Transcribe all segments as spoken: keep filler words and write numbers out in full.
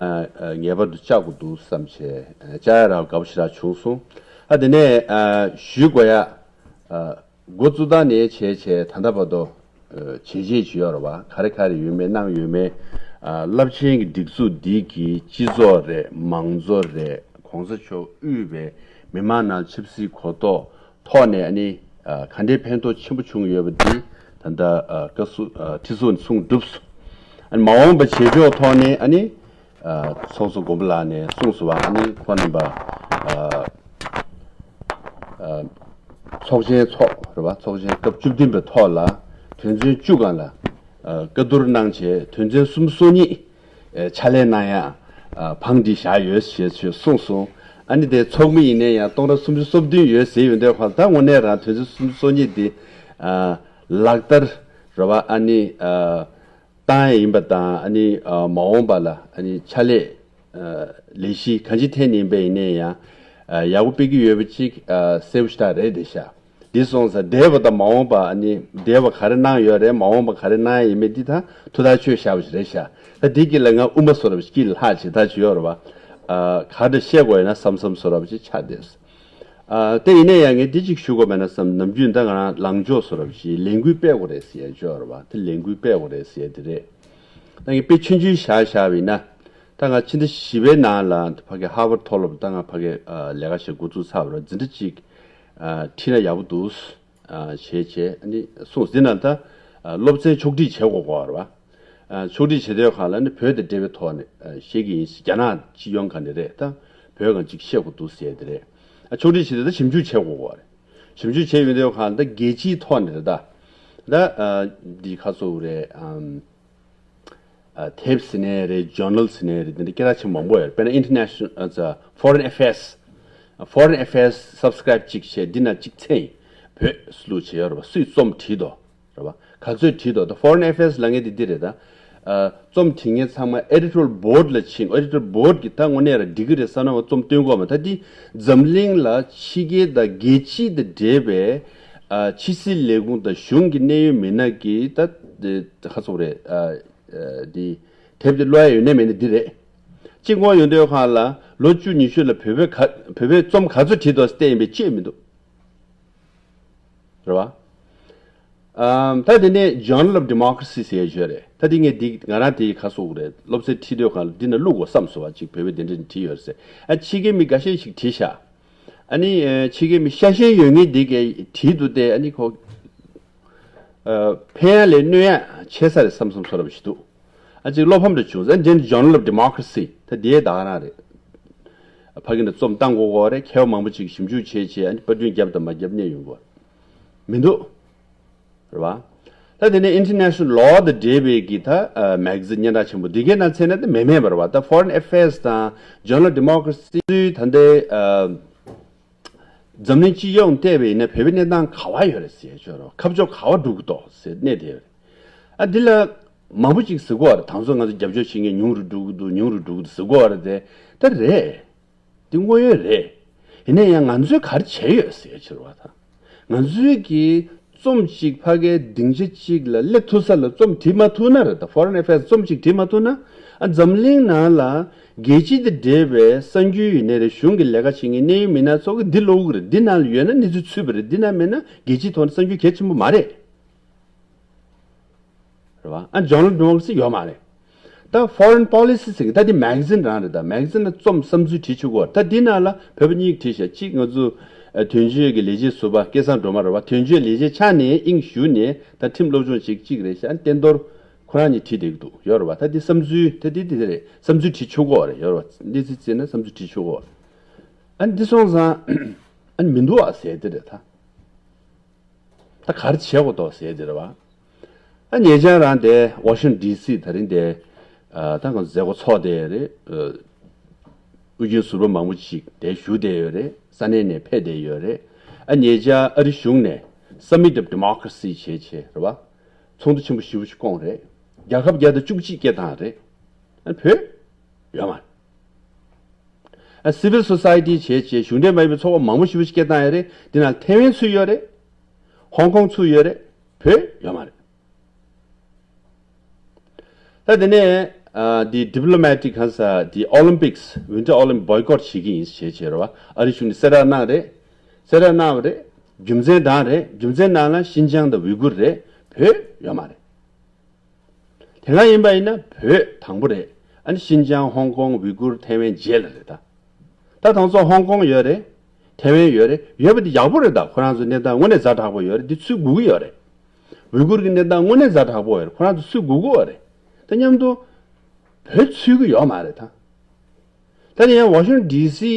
ཨ་ངེས་པར་དུ་བཅར་དགོས་འདུག་བསམ་བྱས་བཅར་ཡ་རག་དགའ་པོ་ཞེ་དྲག་བྱུང་སོང་། ཨ་དེ་ནས་ཞུ་དགོས་ཡ། འགོ་བཙུགས་སྟངས་ནས་བྱས་བྱས་ད་ལྟ་བར་དུ་བྱས་རྗེས་ཅིག་ཡོད་རེད་བ། ག་རེ་ག་རེ་ཡོད་མེད་གནང་ཡོད་མེད། རླབས་ཆེན་གྱི་སྒྲིག་འཛུགས་འདི་གི་སྤྱི་ཚོགས་རེད། མང་གཙོ་རེད། གོང་ས་མཆོག་དབུས་པའི་མི་མང་ནང་ཆབ་སྲིད་གོ་རྟོགས་ཐོག་ནས་ཨ་ནི་ག་འདྲའི་ཕན་ཐོགས་ཆེན་པོ་བྱུང་ཡོད་པ་འདི་ད་ལྟ་བཀའ་ཟུར་ཁྲི་ཟུར་ནས་གསུངས་གྲུབ་སོང་། ཨ་ནི་མ་འོངས་པ་བྱེད་ཕྱོགས་ཐོག་ནས་ཨ་ནི། ཚོགས་གཙོ་མགོན་པོ་ལགས་ནས་གསུངས་སོང་བ། ཨ་ནི་ཁོང་རྣམ་པ་ཚོགས་ཆེན་ཚོགས་རེད་བ། ཚོགས་ཆེན་སྐབས་བཅུ་བདུན་པའི་ཐོག་ལ་དོན་ཚན་བཅུ་སྒང་ལ་བཀའ་བསྡུར་གནང་བྱས་དོན་ཚན་སུམ་ཅུ་སོ་གཉིས་ཕྱག་ལས་གནང་ཡ་བང་སྒྲིག་བཞག་ཡོད་ཞེས་གསུངས་སོང་། ཨ་ནི་དེ་ཚོགས་མི་ཡིན་ནའི་ཡང་སྟོང་ཕྲག་སུམ་ཅུ་སོ་བདུན་ཡོད་ཟེར་ཡོད་འདོད་ཁོ་ད་དངོས་གནས་རང་དོན་ཚན་སུམ་ཅུ་སོ་གཉིས་འདི་ལག་བསྟར་རེད་བ། ཨ་ནི། བཏང་ཡ་ཡིན་པ་དང་ཨ་ནི་མ་འོངས་པ་ལ་ཨ་ནི་ཕྱག་ལས་ལས་གཞི་གང་ཅི་འཐེན་ཡིན་པ་ཡིན་ནའི་ཡང་ཡག་པོ་སྤེལ་གྱི་ཡོད་པ་ཅིག་གསལ་པོ་ཞེ་དྲག་རེད་དེ་ཤག་འདི་སོང་ཙང་འདས་པ་དང་མ་འོངས་པ་ཨ་ནི་འདས་པ་ག་རེ་གནང་ཡོད་རེད། མ་འོངས་པ་ག་རེ་གནང་ཡ་ཡིན་མིན་འདི་ད་ཐུགས་ཐག་ཆོད་བཞག་པ་ཞིག་རེད་ཤག་ད་འདི་གི་ལ་ང་དབུ་མ་བཟོ་འདྲ་པོ་ཞིག་དཀྱིལ་ལ་ལྷག་བྱེད་ཐག་ཆོད་ཡོད་རེད་བ། ག་འདྲ་བཤད་དགོས་ཡོད་ན་བསམ་བསམ་བཟོ་འདྲ་པོ་ཞིག་ཆགས་བསྡད་སོང་། ཨ་དེ་ཡིན་ན་ཡང་ངས་འདི་གཅིག་ཞུ་དགོས་མེད་ན་བསམ། ནམ་རྒྱུན་ད་ང་རང་ལངས་ཕྱོགས་བཟོ་འདྲ་པོ་ཞིག་ལས་འགུལ་སྤེལ་དགོས་རེད་ཟེར་ཡ་ཅིག་ཡོད་རེད་བ། དེ་ལས་འགུལ་སྤེལ་དགོས་རེད་ཟེར་ཡ་དེ་རེད། ད་ངས་དཔེ་ཆུང་ཆུང་བཞག་བཞག་པ་ཡིན་ན། ད་ང་ཕྱི་ཟླ་བཞི་པའི་ནང་ལ་ཕ་གི་ཧར་ཝརཌ་མཐོ་སློབ་ད་ང་ཕ་གི་ལས་ཀ་བྱེད་འགོ་བཙུགས་ཚར་བ་རེད། འཛིན་གྲྭ་གཅིག་ཁྲིད་ན་ཡག་པོ་འདུག་ཞེས་བྱས་ཨ་ནི་གསུངས། འདི་ན་ད་སློབ་ཚན་ཕྱོགས་སྒྲིག་བྱེད་དགོས་དགོས་རེད་བ། ཕྱོགས་སྒྲིག་བྱེད་དུས་གང་ལ་ནི་བོད་དང་འབྲེལ་བའི་ཐོག་ནས་བཤད་ཀྱི་ཡིན། རྒྱ་ནག་སྤྱི་ཡོངས་ག་ནས་རེད། ད་བོད་གང་ཅིག་བཤད་དགོས་འདུག་ཟེར་དེ་རེད། ཕྱོགས་སྒྲིག་བྱེད་དུས་ད་ཞིབ་འཇུག་བྱེད་དགོས་རེད། ཞིབ་འཇུག་བྱས་ཡོང་དུས་གང་ལ་ད་རྒྱལ་སྤྱིའི་ཐོག་ནས་རེད་ད། ད་འདི་ཁ་སོ་རེད། དེབ་ཟེར་ནའི་རེད། ཇོར་ནལ་ཟེར་ནའི་རེད། འདི་འདྲ་སྐད་གྲགས་ཆེན་པོ་མང་པོ་ཡོད་རེད། དཔེར་ན་International Foreign Affairs། Foreign Affairs subscribe གཅིག་བྱས་འདི་ན་གཅིག་འཚོལ་ཡིན། བོད་ཟེར་ལུགས་བྱས་ཡོད་རེད་བ། སུས་རྩོམ་བྲིས་འདུག་རེད་བ། ག་ཚོད་བྲིས་འདུག་ད་Foreign Affairs ལབ་མཁན་དེ་འདི་རེད་ད། ཨ་རྩོམ་བྲིས་མཁན་ཚང་མ་Editorial Board ལ་ཕྱིན། Editorial Board གིས་ད་དངོས་གནས་ར་འགྲིག་གི་རེད་བསམ་ན་བ་རྩོམ་སྟོན་དགོས་མ། ད་འདི་འཛམ་གླིང་ལ་ཕྱི་རྒྱལ་དང་རྒྱལ་སྤྱི་དང་འབྲེལ་བའི་ཨ་ཕྱི་སྲིད་ལས་ཁུངས་དང་གཞུང་གི་གནད་ཡོད་མི་སྣ་གིས་ད་ཁ་སོག་རེད། ཨ་འདི་དེབ་དེ་ཀློག་ཡ་ཡོད་ནའི་མེད་ནའི་འདི་རེད། གཅིག་ངོ་ཡོང་དུས་གང་ལ་ལོ་བཅུ་ཉི་ཤུ་ལ་བོད་པའི་ག་བོད་པའི་རྩོམ་ག་ཚོད་བྲིས་འདུག་བལྟས་ཡིན་པས་ཅི་ཡང་མི་འདུག་རེད་བ། ཨམ་ད་དེ་ནས་Journal of Democracy ཟེར་ཡ་ཡོད་རེད། ད་དེ་ངས་འདི་ང་རང་དེ་ཁ་སོག་རེད། སློབ་ཚན་ཁྲིད་དུས་གང་ལ་འདི་ན་བླུག་དགོས་བསམ་སོང་བ། གཅིག་བོད་པའི་འདི་འདྲ་བྲིས་ཡོད་རེད་ཟེར། ཨ་ཕྱི་རྒྱལ་མི་འགའ་ཤས་ཤིག་བྲིས་ཤག་ཨ་ནི་ཨ་ཕྱི་རྒྱལ་མི་ཤ་ཞེན་ཡོད་མཁན་འདི་གས་བྲིས་འདུག་སྟེ། ཨ་ནི་ཁོ་ཨ་ཕན་ཡ་ལས་གནོད་ཡ་ཆེ་ས་རེད་བསམ་བསམ་བཟོ་འདྲ་པོ་ཞིག་འདུག་ཨ་ཅིག་བློ་ཕམ་འདྲ་བྱུང་། ཨ་འདི་Journal of Democracy ད་དེའི་ད་ག་རང་རེད། ཕ་གི་ནས་རྩོམ་བཏང་དགོས་དགོས་རེད། མཁས་པ་མང་པོ་ཅིག་ཞིབ་འཇུག་བྱས་བྱས་ཨ་ནི་པར་སྐྲུན་བརྒྱབ་དང་མ་བརྒྱབ་གནས་ཡོང་དགོས་མི་འདུག་རེད་བ། ད་དེ་ནས་International Law དང་འབྲེལ་བའི་གི་ད་ཨ་མེ་ག་ཛིན་སྙན་གྲགས་ཆེན་པོ་འདི་གའི་ནང་ཚན་ན་ད་མེད་མེད་པ་རེད་བ། ད་Foreign Affairs དང་Journal of Democracy ད་འདི་ཨ་འཛམ་གླིང་སྤྱི་ཡོངས་བལྟས་པ་ཡིན་ན་བོད་པའི་གནས་སྟངས་ག་བ་ཡོད་རེད་ཟེར་ཆོག་རེད་བ། ཁ་ཕྱོགས་ག་བ་འགྲོ་གི་འདུག་ཟེར་གནས་དེ་ཡོད་རེད། ཨ་འདི་ལ་མང་པོ་ཅིག་ཟེར་གོ་བ་རེད། དང་ཚོ་ང་ཚོ་རྒྱབ་སྐྱོར་བྱེད་མཁན་ཉུང་རུ་འགྲོ་གི་འདུག་ཉུང་རུ་འགྲོ་གི་འདུག་ཟེར་གོ་བ་རེད་དེ། ད་རེད། འདི་དངོས་ཡོད་རེད། ཡིན་ན་ཡང་ང་ཚོས་ག་རེ་བྱས་ཡོད་ཟེར་ཕྱིར་བ་དང་། ང་ཚོས་ཀྱི་རྩོམ་གཅིག་ཕ་གའི་སྡིངས་ཆ་གཅིག་ལ་སླེབས་ཐུབ་ས་ལ་རྩོམ་བྲིས་མ་ཐུབ་ན་རེད། ད་Foreign Affairs རྩོམ་གཅིག་བྲིས་མ་ཐུབ་ན། ཨ་འཛམ་གླིང་ནང་ལ་རྒྱལ་སྤྱི་དང་འབྲེལ་བའི་གསར་འགྱུར་ཡིན་ནའི་རེད། གཞུང་གི་ལས་ཀ་བྱེད་མཁན་གནད་ཡོད་མི་སྣ་ཚོ་གི་འདི་ཀློག་གི་རེད། འདི་ནང་ལ་ཡོད་ན་གནས་ཚུལ་ཚུད་པ་རེད། འདི་ནང་མེད་ན་རྒྱལ་སྤྱིའི་ཐོག་ནས་གསར་འགྱུར་གལ་ཆེན་པོ་མ་རེད། རེད་བ། ཨ་Journal of Democracy ཡོད་མ་རེད། ད་Foreign Policy ཟེར་གི་ད་འདི་མེ་ག་ཛིན་རང་རེད། ད་མེ་ག་ཛིན་ལ་རྩོམ་བསམ་ཚུལ་བྲིས་ཆོག་གོ། ད་འདི་ནང་ལ་བོད་པ་གཉིས་བྲིས་ཤག་གཅིག་ང་ཚོ་ཨ་དོན་གཅོད་ཀྱི་ལས་བྱེད་ཟུར་པ་སྐལ་བཟང་སྒྲོལ་མ་རེད་བ། དོན་གཅོད་ལས་བྱེད་ཆགས་ནས་དབྱིངས་ཞུགས་ནས་ད་ཁྲིམས་སློབ་སྦྱོང་བྱེད་ཀྱི་གཅིག་རེད་ཤག་ཨ་བསྟན་རྡོར་ཁོ་རང་གཉིས་བྲིས་བསྡད་ཀྱི་འདུག་ཡོད་རེད་བ། ད་འདི་བསམ་ཚུལ་ད་འདི་འདི་རེད། བསམ་ཚུལ་བྲིས་ཆོག་གོ་རེད། ཡོད་རེད་བ། འདི་ཚིག་བརྩིས་ན་བསམ་ཚུལ་བྲིས་ཆོག་གོ། ཨ་འདི་སོང་ཙང་ཨ་མི་འདུག་བ་ཟེར་དེ་རེད་ད། ད་ག་རེ་བྱེད་དགོས་འདུག་ཟེར་དེ་རེད་བ། ཨ་ཉེ་ཆར་རང་དེ་Washington D C དེ་རིང་དེ་ཨ་ད་ང་ཚོ་མཛད་སྒོ་ཚོགས་བསྡད་ཡོད་རེད། ཨ་དབུས་རྒྱུན་ཟུར་པ་མང་པོ་ཅིག་དེ་བཞུགས་བསྡད་ཡོད་རེད། ས་གནས་ནས་ཕེབས་བསྡད་ཡོད་རེད། ཨ་ཉེ་ཆར་ཨ་རི་གཞུང་ནས་Summit of Democracy བྱས་བྱས་རེད་བ། ཚོགས་འདུ་ཆེན་པོ་ཞེ་པོ་ཞིག་བསྐོངས་རེད། རྒྱལ་ཁབ་བརྒྱ་དང་བཅུ་གཅིག་སྐད་བཏང་རེད། ཨ་བོད་ཡོད་མ་རེད། ཨ་Civil Society བྱས་བྱས་གཞུང་འབྲེལ་མ་ཡིན་པའི་ཚོགས་པ་མང་པོ་ཞེ་པོ་ཞིག་སྐད་བཏང་ཡོད་རེད། འདི་ནང་ཐའེ་ཝན་ཚུད་ཡོད་རེད། ཧོང་ཀོང་ཚུད་ཡོད་རེད། བོད་ཡོད་མ་རེད། ད་དེ་ནས་ ཨ་འདི་diplomatic གང་ཟེར་འདི་Olympics Winter Olympics boycott བྱེད་ཀྱི་ཡིན་ཞེས་བྱས་རེད་བ། ཨ་རི་གཞུང་ནས་གསལ་བསྒྲགས་གནང་རེད། གསལ་བསྒྲགས་གནང་བ་རེད། རྒྱུ་མཚན་དང་རེད། རྒྱུ་མཚན་ནང་ལ་ཤིན་ཅང་དང་ཝི་གུར་རེད། བོད་ཡོད་མ་རེད། དེ་སྔ་ཡིན་པ་ཡིན་ན་བོད་དང་པོ་རེད། ཨ་ནི་ཤིན་ཅང་ཧོང་ཀོང་ཝི་གུར་ཐའེ་ཝན་རྗེས་ལ་རེད་ད། ད་དང་ཚོ་ཧོང་ཀོང་ཡོད་རེད། ཐའེ་ཝན་ཡོད་རེད། ཡོད་པ་འདི་ཡག་པོ་རེད་ད། ཁོ་རང་ཚོ་གནས་སྟངས་དངོས་གནས་ཛ་དྲག་པོ་ཡོད་རེད། འདི་ཚུད་དགོས་ཀྱི་ཡོད་རེད། ཝི་གུར་གྱི་གནས་སྟངས་དངོས་གནས་ཛ་དྲག་པོ་ཡོད་རེད། ཁོ་རང་ཚོ་ཚུད་དགོས་ཀྱི་ཡོད་རེད། ད་མཉམ་དུ་བོད་ཚུད་ཀྱི་ཡོད་མ་རེད་ད། ད་ནི་ཡང་ཝ་ཤིང་ཊོན་ཌི་སི་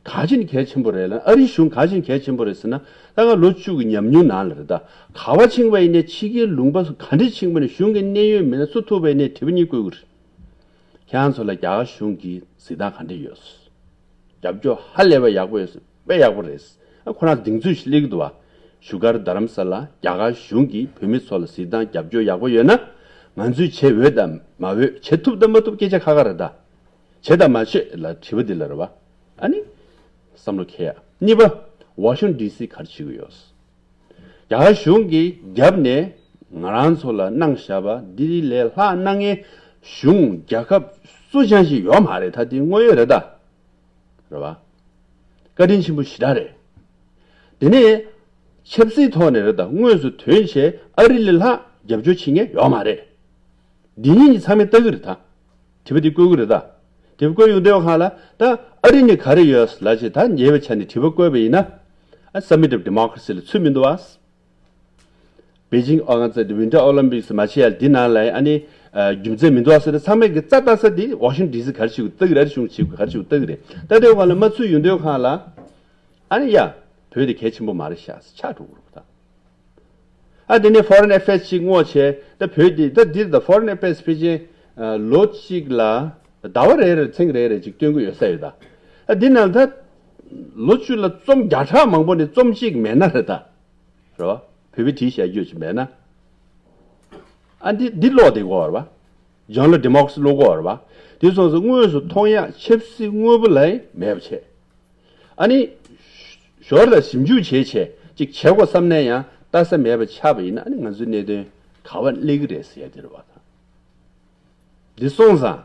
ག་ཅིག་ནི་གལ་ཆེན་པོ་རེད་ལ། ཨ་རིའི་གཞུང་ག་ཅིག་ནི་གལ་ཆེན་པོ་རེད་ཟེར་ན། ད་ག་ལོ་བཅུ་གི་ཉམས་མྱོང་ནང་ལ་རེད་ད། ག་བ་ཕྱིན་པ་ཡིན་ནའི་ཕྱི་རྒྱལ་ལུང་པ་ག་འདྲ་ཕྱིན་པ་ནས་གཞུང་གི་གནད་ཡོད་མི་སྣ་སུ་ཐུག་པ་ཡིན་ནའི་དྲི་བ་གཉིས་བཀོད་ཀྱི་རེད། ཁྱེད་རང་ཚོ་ལ་རྒྱ་གར་གཞུང་གིས་གཟིགས་སྟངས་ག་འདྲ་ཡོད། རྒྱབ་སྐྱོར་ཧ་ལས་པ་ཡག་པོ་ཡོད། དཔེ་ཡག་པོ་རེད། ཨ་ཁོ་རང་གདེང་ཚོད་ཞིག་སླེབས་ཀྱི་འདུག་བ། བཞུགས་སྒར་རྡ་རམ་ས་ལ་རྒྱ་གར་གཞུང་གིས་བོད་མི་ཚོ་ལ་གཟིགས་སྟངས་རྒྱབ་སྐྱོར་ཡག་པོ་ཡོད་ན། ང་ཚོས་བྱེད་འོས་དང་མ་འོས། བྱེད་ཐུབ་དང་མ་ཐུབ་སྐད་ཆ་ཁ་ཁ་རེད་ད། བྱེད་དང་མ་བྱེད་ལ་དྲི་བ་འདི་ལ་རེད་བ། ཨ་ནི་བསམ་བློ་འཁྱེར་ཡ། གཉིས་པ། ཝ་ཤིང་ཊོན་ཌི་སི་ག་རེ་བྱེད་ཀྱི་ཡོད། རྒྱ་གར་གཞུང་གིས་རྒྱབ་ནས་ང་རང་ཚོ་ལ་གནང་བཞག་པ་འདི་ལས་ལྷག་གནང་མཁན་གཞུང་རྒྱལ་ཁབ་སུ་ཅང་ཞིག་ཡོད་མ་རེད། ད་འདི་དངོས་ཡོད་རེད་ད། རེད་བ། བཀའ་དྲིན་ཆེན་པོ་ཞེ་དྲག་རེད། དེ་ནས་ཆབ་སྲིད་ཐོག་ནས་རེད་ད། དངོས་སུ་ཐོན་བྱས་ཨ་རི་ལས་ལྷག་རྒྱབ་སྐྱོར་བྱེད་མཁན་ཡོད་མ་རེད། འདི་གཉིས་ནི་ཚང་མས་ལྟ་གི་རེད་ད། དྲི་བ་འདི་བཀོད་གི་རེད་ད། དྲི་བ་བཀོད་ཡོང་དུས་སྒང་ལ་ད་ཨ་རི་ནས་ག་རེ་ཡོད་ལབ་བྱས། ད་ཉེ་བའི་ཆ་ནས་དྲི་བ་བཀོད་པ་ཡིན་ན། ཨ་Summit of Democracy ལ་ཚུད་མི་འདུག་ཨ། པེ་ཅིང་ཨོ་ང་ཚོ་Winter Olympics མ་བྱེད་ཡ་འདི་ནང་ལ་ཨ་ནི་རྒྱུ་མཚན་མི་འདུག་ཨ་ཟེར་ཏེ་ཚང་མས་ཀྱི་རྩ་ལྟ་ས་འདི་ཝ་ཤིང་ཊོན་ཌི་སི་ག་རེ་བྱེད་དགོས་ལྟ་གི་རེད། ཨ་རི་གཞུང་བྱེད་དགོས་ག་རེ་བྱེད་དགོས་ལྟ་གི་རེད། ད་དེ་སྒང་ལ་མ་ཚུད་ཡོང་དུས་སྒང་ལ། ཨ་ནི་ཡ། བོད་དེ་གལ་ཆེན་པོ་མ་རེད་ཤག་ཆགས་འགྲོ་གི་རེད་ད། ཨ་དེ་ནས་Foreign Affairs ཅིག་བསྔོགས་བྱས། ད་བོད་འདི་ད་འདིར་ད་Foreign Affairs ཕལ་ཆེར་ལོ་གཅིག་ལ་ཟླ་བ་རེ་རེར་ཚེངས་རེ་རེ་ཅིག་སྟོན་གྱི་ཡོད་ས་ཡོད་ད། ཨ་འདི་ནང་ད་ལོ་བཅུ་ལ་རྩོམ་བརྒྱ་ཕྲག་མང་པོ་ནས་རྩོམ་གཅིག་མེད་ན་རེད་ད། རེད་བ། བོད་པའི་བྲིས་བཞག་རྒྱུ་ཅིག་མེད་ན། ཨ་འདི་འདི་ཀློག་བསྡད་དགོས་རེད་བ། Journal of Democracy ཀློག་དགོས་རེད་བ། དེ་སོང་ཙང་དངོས་སུ་མཐོང་ཡག་ཆབ་སྲིད་དངོས་པོ་ལ་མེད་པ་བྱས། ཨ་ནི། ཞོར་ལ་ཞིབ་འཇུག་བྱས་བྱས་ཅིག་བྱེད་དགོས་བསམ་ནས་ཡང་ལྟ་ས་མེད་པ་ཆགས་པ་ཡིན་ན། ཨ་ནི་ང་ཚོའི་གནད་དོན་ག་བ་སླེབས་ཀྱི་རེད་ཟེར་ཡ་དེ་རེད་བ་དང་། འདི་སོང་ཙང་།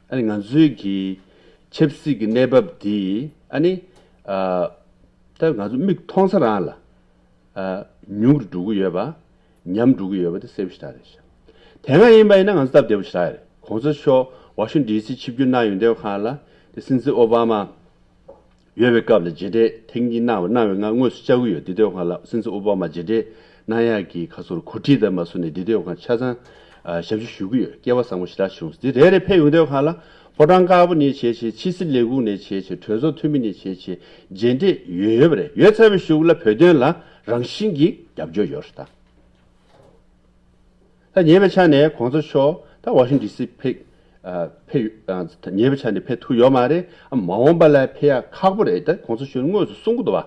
ཨ་ནི་ང་ཚོའི་གི་ཆབ་སྲིད་ཀྱི་གནས་བབ་འདི་ཨ་ནི། ཨ། ད་ང་ཚོ་མིག་མཐོང་ས་རང་ལ། ཨ། ཉུང་རུ་འགྲོ་གི་ཡོད་པ། ཉམས་འགྲོ་གི་ཡོད་པ་དེ་གསལ་པོ་ཞེ་དྲག་རེད་ཤག་དེ་སྔ་ཡིན་པ་ཡིན་ན་ང་ཚོ་སྟབས་བདེ་པོ་ཞེ་དྲག་རེད། གོང་ས་མཆོག་ཝ་ཤིང་ཊོན་ཌི་སི་ཆིབས་བསྒྱུར་གནང་ཡོང་དུས་སྒང་ལ་དེ་སྲིད་འཛིན་ཨོ་བྷ་མ་ཡོད་པའི་སྐབས་ལ་མཇལ་འཕྲད་ཐེངས་གཉིས་གནང་བ་གནང་བའི་ང་དངོས་སུ་བཅར་གི་ཡོད། དེ་དུས་སྒང་ལ་སྲིད་འཛིན་ཨོ་བྷ་མ་མཇལ་འཕྲད་གནང་ཡག་གི་ཁ་སོར་གོ་སྒྲིག་དང་མ་སོ་ནས་དེ་དུས་སྒང་ཆ་ཚང་ཨ་ཞབས་ཕྱི་ཞུ་གི་ཡོད། སྐལ་བ་བཟང་པོ་ཞེ་དྲག་བྱུང་། དེ་རེ་རེ་ཕེབས་ཡོང་དུས་སྒང་ལ་ཕོ་བྲང་དཀར་པོ་ནས་བྱས་བྱས། ཕྱི་སྲིད་ལས་ཁུངས་ནས་བྱས་བྱས། གྲོས་ཚོགས་འཐུས་མི་ནས་བྱས་བྱས། མཇལ་འཕྲད་ཡོད་ཡོད་པ་རེད། ཡོད་ཚར་བའི་གཞུག་ལ་བོད་དོན་ལ་རང་བཞིན་གྱིས་རྒྱབ་སྐྱོར་ཡོད་རེད་ད། ད་ཉེ་བའི་ཆ་ནས་གོང་ས་མཆོག་ད་ཝ་ཤིང་ཊོན་ཌི་སི་ཕེབས། ཨ། ཕེབས། ཨ། ད་ཉེ་བའི་ཆ་ནས་ཕེབས་ཐུབ་ཡོད་མ་རེད། ཨ། མ་འོངས་པ་ལ་ཕེབས་ཡག་ཁག་པོ་རེད། ད་གོང་ས་མཆོག་དངོས་སུ་གསུང་གི་འདུག་བ།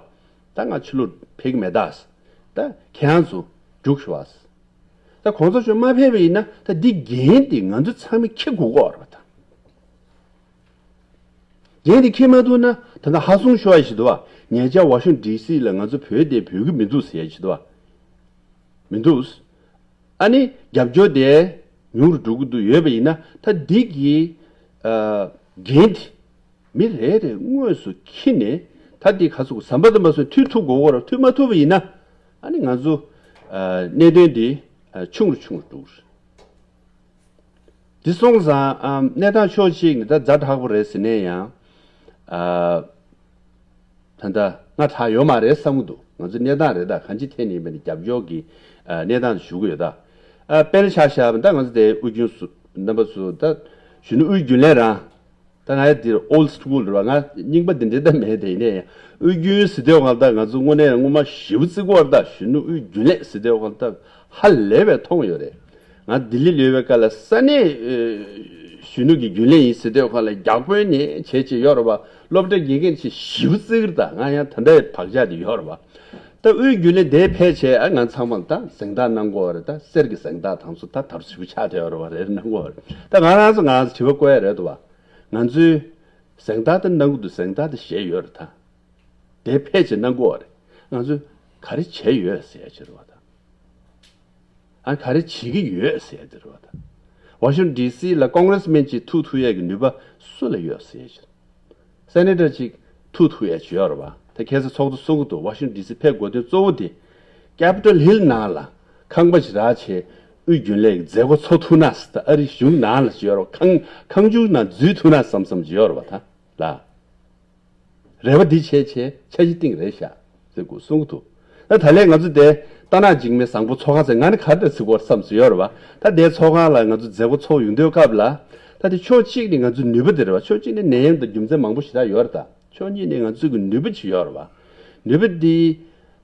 ད་ང་ཕྱི་ལོགས་ཕེབས་ཀྱི་མེད་ད། ད་ཁྱེད་རང་ཚོ་རྒྱུགས་ཤོག་ཨ། ད་གོང་ས་མཆོག་མ་ཕེབས་པ་ཡིན་ན་ད་འདི་འགན་དེ་ང་ཚོ་ཚང་མས་འཁྱེར་དགོས་ཀྱི་ཡོད་རེད་བ་ད། འགན་དེ་འཁྱེར་མ་ཐུབ་ན་ད་ལྟ་ཧ་སུང་ཤོར་ཡ་ཞིག་འདུག་བ། ཉེ་ཆར་ཝ་ཤིང་ཊོན་ཌི་སི་ལ་ང་ཚོ་བོད་དེ་བོད་ཀྱི་མི་འདུག་ཟེར་ཡ་ཞིག་འདུག་བ། མི་འདུག་ཨ་ནི་རྒྱབ་སྐྱོར་དེ་ཉུང་རུ་འགྲོ་གི་འདུག་ཡོད་པ་ཡིན་ན་ད་འདི་གི་ཨ་འགན་དེ་མི་རེ་རེ་དངོས་སུ་འཁྱེར་ནས། ད་འདི་ག་ཚོད་ཟམ་པ་དང་མ་སོན་མཐུད་ཐུབ་དགོས་ཀྱི་ཡོད་རེད། མཐུད་མ་ཐུབ་པ་ཡིན་ན་ཨ་ནི་ང་ཚོ་ཨ་གནད་དོན་འདི་ཨ་ཆུང་རུ་ཆུང་རུ་འགྲོ་གི་རེད། འདི་སོང་ཙང་ཨམ་གནས་སྟངས་ཕྱོགས་གཅིག་ནས་ད་ཛ་དྲག་པོ་རེད་ཟེར་ནས་ཡང་ཨ་ད་ལྟ་སྔ་དྲགས་ཡོད་མ་རེད་བསམ་གྱི་འདུག་ང་ཚོ་གནས་སྟངས་རེད་ད། གང་ཅི་ཐད་ནས་ཡིན་པ་ནས་རྒྱབ་སྐྱོར་གྱི་ཨ་གནས་སྟངས་ཞུ་གི་ཡོད་ད། ཨ་དཔེར་ན་ཆ་བཞག་པ་ད་ང་ཚོ་དེ་དབུས་རྒྱུན་སུ་རྣམ་པ་ཚོ་ད་གཞོན་ནུ་དབུས་རྒྱུན་ལས་རང་། ད་ང་ཡ་འདིར་old school རེད་བ། ང་རྙིང་པ་འདི་འདྲ་ད་མེད་དེ། ཡིན་ནའི་དབུས་རྒྱུན་ཟེར་དུས་སྒང་ད་ང་ཚོ་དངོས་གནས་སྔོན་མ་ཞེ་པོ་བརྩི་གི་ཡོད་རེད་ད། གཞོན་ནུ་དབུས་རྒྱུན་ལས་ཟེར་དུས་སྒང་ད་ཧ་ལས་པའི་མཐོང་ཡོད་རེད། ང་ལྡི་ལི་ལུས་པའི་སྐབས་ལ་ས་གནས་ཨེ་གཞོན་ནུ་གི་རྒྱུན་ལས་ཡིན་ཟེར་དུས་སྒང་ལ་རྒྱ་དཔོན་ནས་བྱས་བྱས་ཡོད་རེད་བ། སློབ་གྲྭ་དགེ་རྒན་བྱས་ཞེ་པོ་བརྩི་གི་རེད་ད། ང་ཡང་ད་ལྟའི་བག་ཆགས་དེ་ཡོད་རེད་བ། ད་དབུས་རྒྱུན་ལས་དེ་ཕེབས་བྱས་ཨ་ང་ཚང་མ་ད་གཟེངས་རྟགས་གནང་གི་ཡོད་རེད་ད། གསེར་གྱི་གཟེངས་རྟགས་དང་ཚོ་ད་དར་ཞེ་པོ་ཆགས་བསྡད་ཡོད་རེད་བ། རེད་གནང་གི་ཡོད་རེད། ད་ང་རང་ཚོ་ང་རང་ཚོ་དྲི་བ་བཀོད་ཡ་རེད་འདུག་བ། ང་ཚོའི་གཟེངས་རྟགས་དེ་གནང་གི་འདུག་གཟེངས་རྟགས་དེ་བཞེས་ཡོད་རེད་ད། དེ་ཕལ་ཆེར་གནང་གི་ཡོད་རེད། ང་ཚོས་ག་རེ་བྱས་ཡོད་ཟེར་ཡ་ཅིག་རེད་བ་ད། ཨ་ག་རེ་བྱེད་ཀྱི་ཡོད་ཟེར་ཡ་དེ་རེད་བ་ད། ཝ་ཤིང་ཊོན་ཌི་སི་ལ་ཀོང་རེས་མེན་ཅིག་ཐུག་ཐུབ་ཡས་ཀྱི་ནུས་པ་སུ་ལ་ཡོད་ཟེར་ཡས་ཅིག་སེ་ནེ་ཊར་ཅིག་ཐུག་ཐུབ་ཡས་ཅིག་ཡོད་རེད་བ། ད་ཁ་སང་ཚོགས་གཙོ་གསུང་གི་འདུག་ཝ་ཤིང་ཊོན་ཌི་སི་ཕེབས་དགོས་དོན་གཙོ་བོ་དེ་ཀེ་པི་ཊལ་ཧིལ་ནང་ལ་ཁང་པ་ཞིག་རག་བྱས་དབུས་རྒྱུན་ལས་ཀྱི་མཛད་སྒོ་ཚོགས་ཐུབ་ན་ཟེར། ད་ཨ་རི་གཞུང་ནང་ལ་ཅིག་ཡོད་རེད་བ། ཁང་ཁང་ཆུང་ནང་འཛུལ་ཐུབ་ན་བསམ་བསམ་ཅིག་ཡོད་རེད་བ། ད་ལ། རེ་བ་འདི་བྱས་བྱས་འཆར་གཞི་བཏིང་རེད་ཤག་ཟེར་གོ་གསུང་གི་འདུག་ད་ད་ལན་ང་ཚོ་དེ་རྟ་ནག་འཇིགས་མེད་བཟང་པོ་ཚོགས་ཁང་ཟེར། ང་ནི་ག་རེ་ཟེར་དགོས་བསམ་སོང་ཡོད་རེད་བ། ད་དེ་ཚོགས་ཁང་ལ་ང་ཚོ་མཛད་སྒོ་ཚོགས་ཡོང་དུས་སྐབས་ལ། ད་དེ་ཕྱོགས་གཅིག་ནས་ང་ཚོའི་ནུས་པ་དེ་རེད་བ། ཕྱོགས་གཅིག་ནས་ནད་ཡམས་དང་རྒྱུ་མཚན་མང་པོ་ཞེ་དྲག་ཡོད་རེད། ད་ཕྱོགས་གཉིས་ནས་ང་ཚོའི་གི་ནུས་པ་ཅིག་ཡོད་རེད་བ། ནུས་པ་འདི་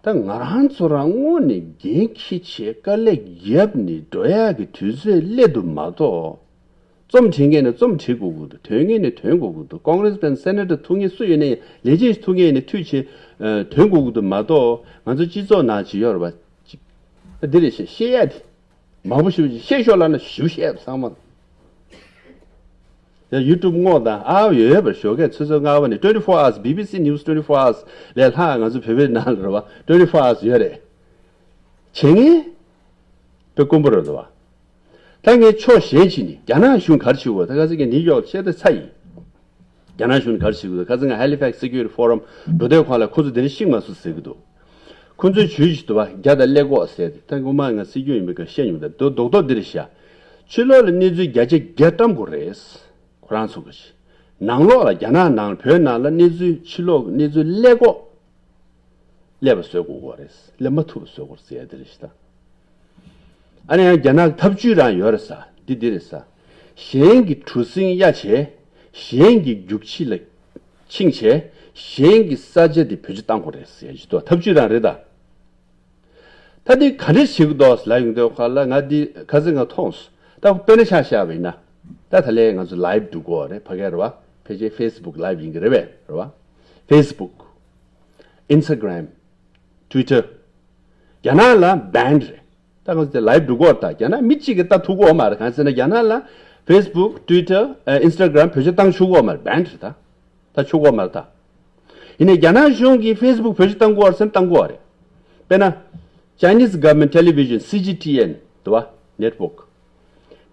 ད་ང་རང་ཚོ་རང་ངོས་ནས་འགན་འཁྱེར་བྱས་དཀའ་ལས་བརྒྱབ་ནས་འགྲོ་ཡག་གི་དུས་ཚོད་སླེབས་འདུག་མ་གཏོགས། རྩོམ་འབྲི་མཁན་ནས་རྩོམ་འབྲི་དགོས་ཀྱི་འདུག་འདོན་མཁན་ནས་འདོན་དགོས་ཀྱི་འདུག་ཀོང་རེས་མེན་སེ་ནེ་ཊར་ཐུག་མཁན་སུ་ཡོད་ནའི་ལས་བྱེད་ཐུག་མཁན་ཡིན་ནའི་འཐུས་བྱས་འདོན་དགོས་ཀྱི་འདུག་མ་གཏོགས། ང་ཚོ་སྤྱི་ཚོགས་ནང་ཅིག་ཡོད་རེད་བ། ཅིག་འདི་རེད་ཤག་བཤད་ཡ་དེ་མང་པོ་ཞེ་པོ་ཅིག་བཤད་ཤོག་ལབ་ན་ཞེ་པོ་བཤད་ཚང་མ། ཡ་ཡུ་ཊུབ་སྔོག་དང་ཨ་ཡོད་ཡོད་པར་ཞོགས་ཀས་ཆུ་ཚོད་ལྔ་པ་ནས་ཊུ་ཝེན་ཊི་ཕོར་ཨ་ཝར་སི། བི་བི་སི་ནིའུ་སི་ཊུ་ཝེན་ཊི་ཕོར་ཨ་ཝར་སི་ལས་ལྷག་ང་ཚོ་བོད་པའི་ནང་ལ་རེད་བ། ཊུ་ཝེན་ཊི་ཕོར་ཨ་ཝར་སི་ཡོད་རེད། བྱེད་ངེས་དཔེ་དཀོན་པོ་རེད་འདུག་བ། ད་ངས་ཕྱོགས་གཞན་ཞིག་ནས་རྒྱ་ནག་གཞུང་ག་རེ་བྱེད་དགོས། ད་ཁ་སང་ངས་ནིའུ་ཡོག་བཤད་ད་ཚར་ཡིན། རྒྱ་ནག་གཞུང་ག་རེ་བྱེད་དགོས། ཁ་སང་ང་ཧེ་ལི་ཕེག་སི་སི་ཀུ་རི་ཊི་ཕོ་རམ་འགྲོ་དུས་སྒང་ལ་ཁོ་ཚོ་དེ་འདྲ་ཤིག་མ་སུ་ཟེར་གི་འདུག་ཁོ་ཚོའི་ཇུས་ཤིག་འདུག་བ། རྒྱ་དང་ཀླད་ཀོར་ཟེར་ཏེ། ད་སྔོན་མ་ང་སྲིད་སྐྱོང་ཡིན་པའི་སྐབས་བཤད་མྱོང་། ད་རྡོག་རྡོག་འདི་རེད་ཤག་ཕྱི་ལོགས་ལ་གནས་ཚུལ་བརྒྱ་ཆ་བརྒྱ་བཀྲམ་དགོས་རེད། ཁོ་རང་ཚོ་གི་ནང་ལོགས་ལ་རྒྱ་ནག་ནང་བོད་ནང་ལ་གནས་ཚུལ་ཕྱི་ལོགས་གནས་ཚུལ་ཀླད་ཀོར་སླེབས་པ་བཟོ་དགོས་ཀྱི་རེད། སླེབས་མ་ཐུབ་པ་བཟོ་དགོས་ཟེར་ཡ་དེ་རེད་ཤག་ད་ཨ་ནི་ཡང་རྒྱ་ནག་གི་ཐབས་ཇུས་རང་ཡོད་རེད་ས། འདི་འདི་རེད་ས། གཞན་གྱི་གྲུ་གཟིངས་གཡར་བྱས། གཞན་གྱི་རྒྱུག་ཁྱི་ལ་ཕྱིན་བྱས། གཞན་གྱི་ས་ཆ་དེ་བེད་སྤྱོད་བཏང་དགོས་རེད་ཟེར་ཡ་ཅིག་འདུག་ཐབས་ཇུས་རང་རེད་ད། ད་འདི་ག་འདྲས་བྱེད་ཀྱི་འདུག་ལབ་ཡོང་དུས་སྒང་ལ་ང་འདི་ཁ་སང་ང་མཐོང་སོང་། ད་དཔེར་ན་ཆ་བཞག་པ་ཡིན་ན། ད་ད་ལན་ང་ཚོ་ལའེབ་འགྲོ་གི་ཡོད་རེད། ཕ་གིར་རེད་བ། ཕལ་ཆེར་ཕེ་སི་བུག་ལའེབ་ཡིན་གྱི་རེད་པས། རེད་བ། ཕེ་སི་བུག་ཨིན་སི་ཊ་གྷི་རམ། ཊུ་ཝི་ཊར། རྒྱ་ནག་ལ་བྷན་རེད། ད་ང་ཚོ་དེ་ལའེབ་འགྲོ་གི་ཡོད་རེད། ད་རྒྱ་ནག་མི་གཅིག་གིས་ལྟ་ཐུབ་ཀྱི་ཡོད་མ་རེད། གང་ཟེར་ན་རྒྱ་ནག་ལ་ཕེ་སི་བུག་ཊུ་ཝི་ཊར་ཨིན་སི་ཊ་གྷི་རམ་བེད་སྤྱོད་བཏང་ཆོག་གི་ཡོད་མ་རེད། བྷན་རེད་ད། ད་ཆོག་གི་ཡོད་མ་རེད་ད། ཡིན་ནའི་རྒྱ་ནག་གཞུང་གིས་ཕེ་སི་བུག་བེད་སྤྱོད་བཏང་དགོས་པ་རེད་བསམ་བཏང་དགོས་པ་རེད། དཔེར་ན། Chinese Government Television། སི་ཇི་ཊི་ཨེན། འདུག་བ། ནེཊ་ཝོག་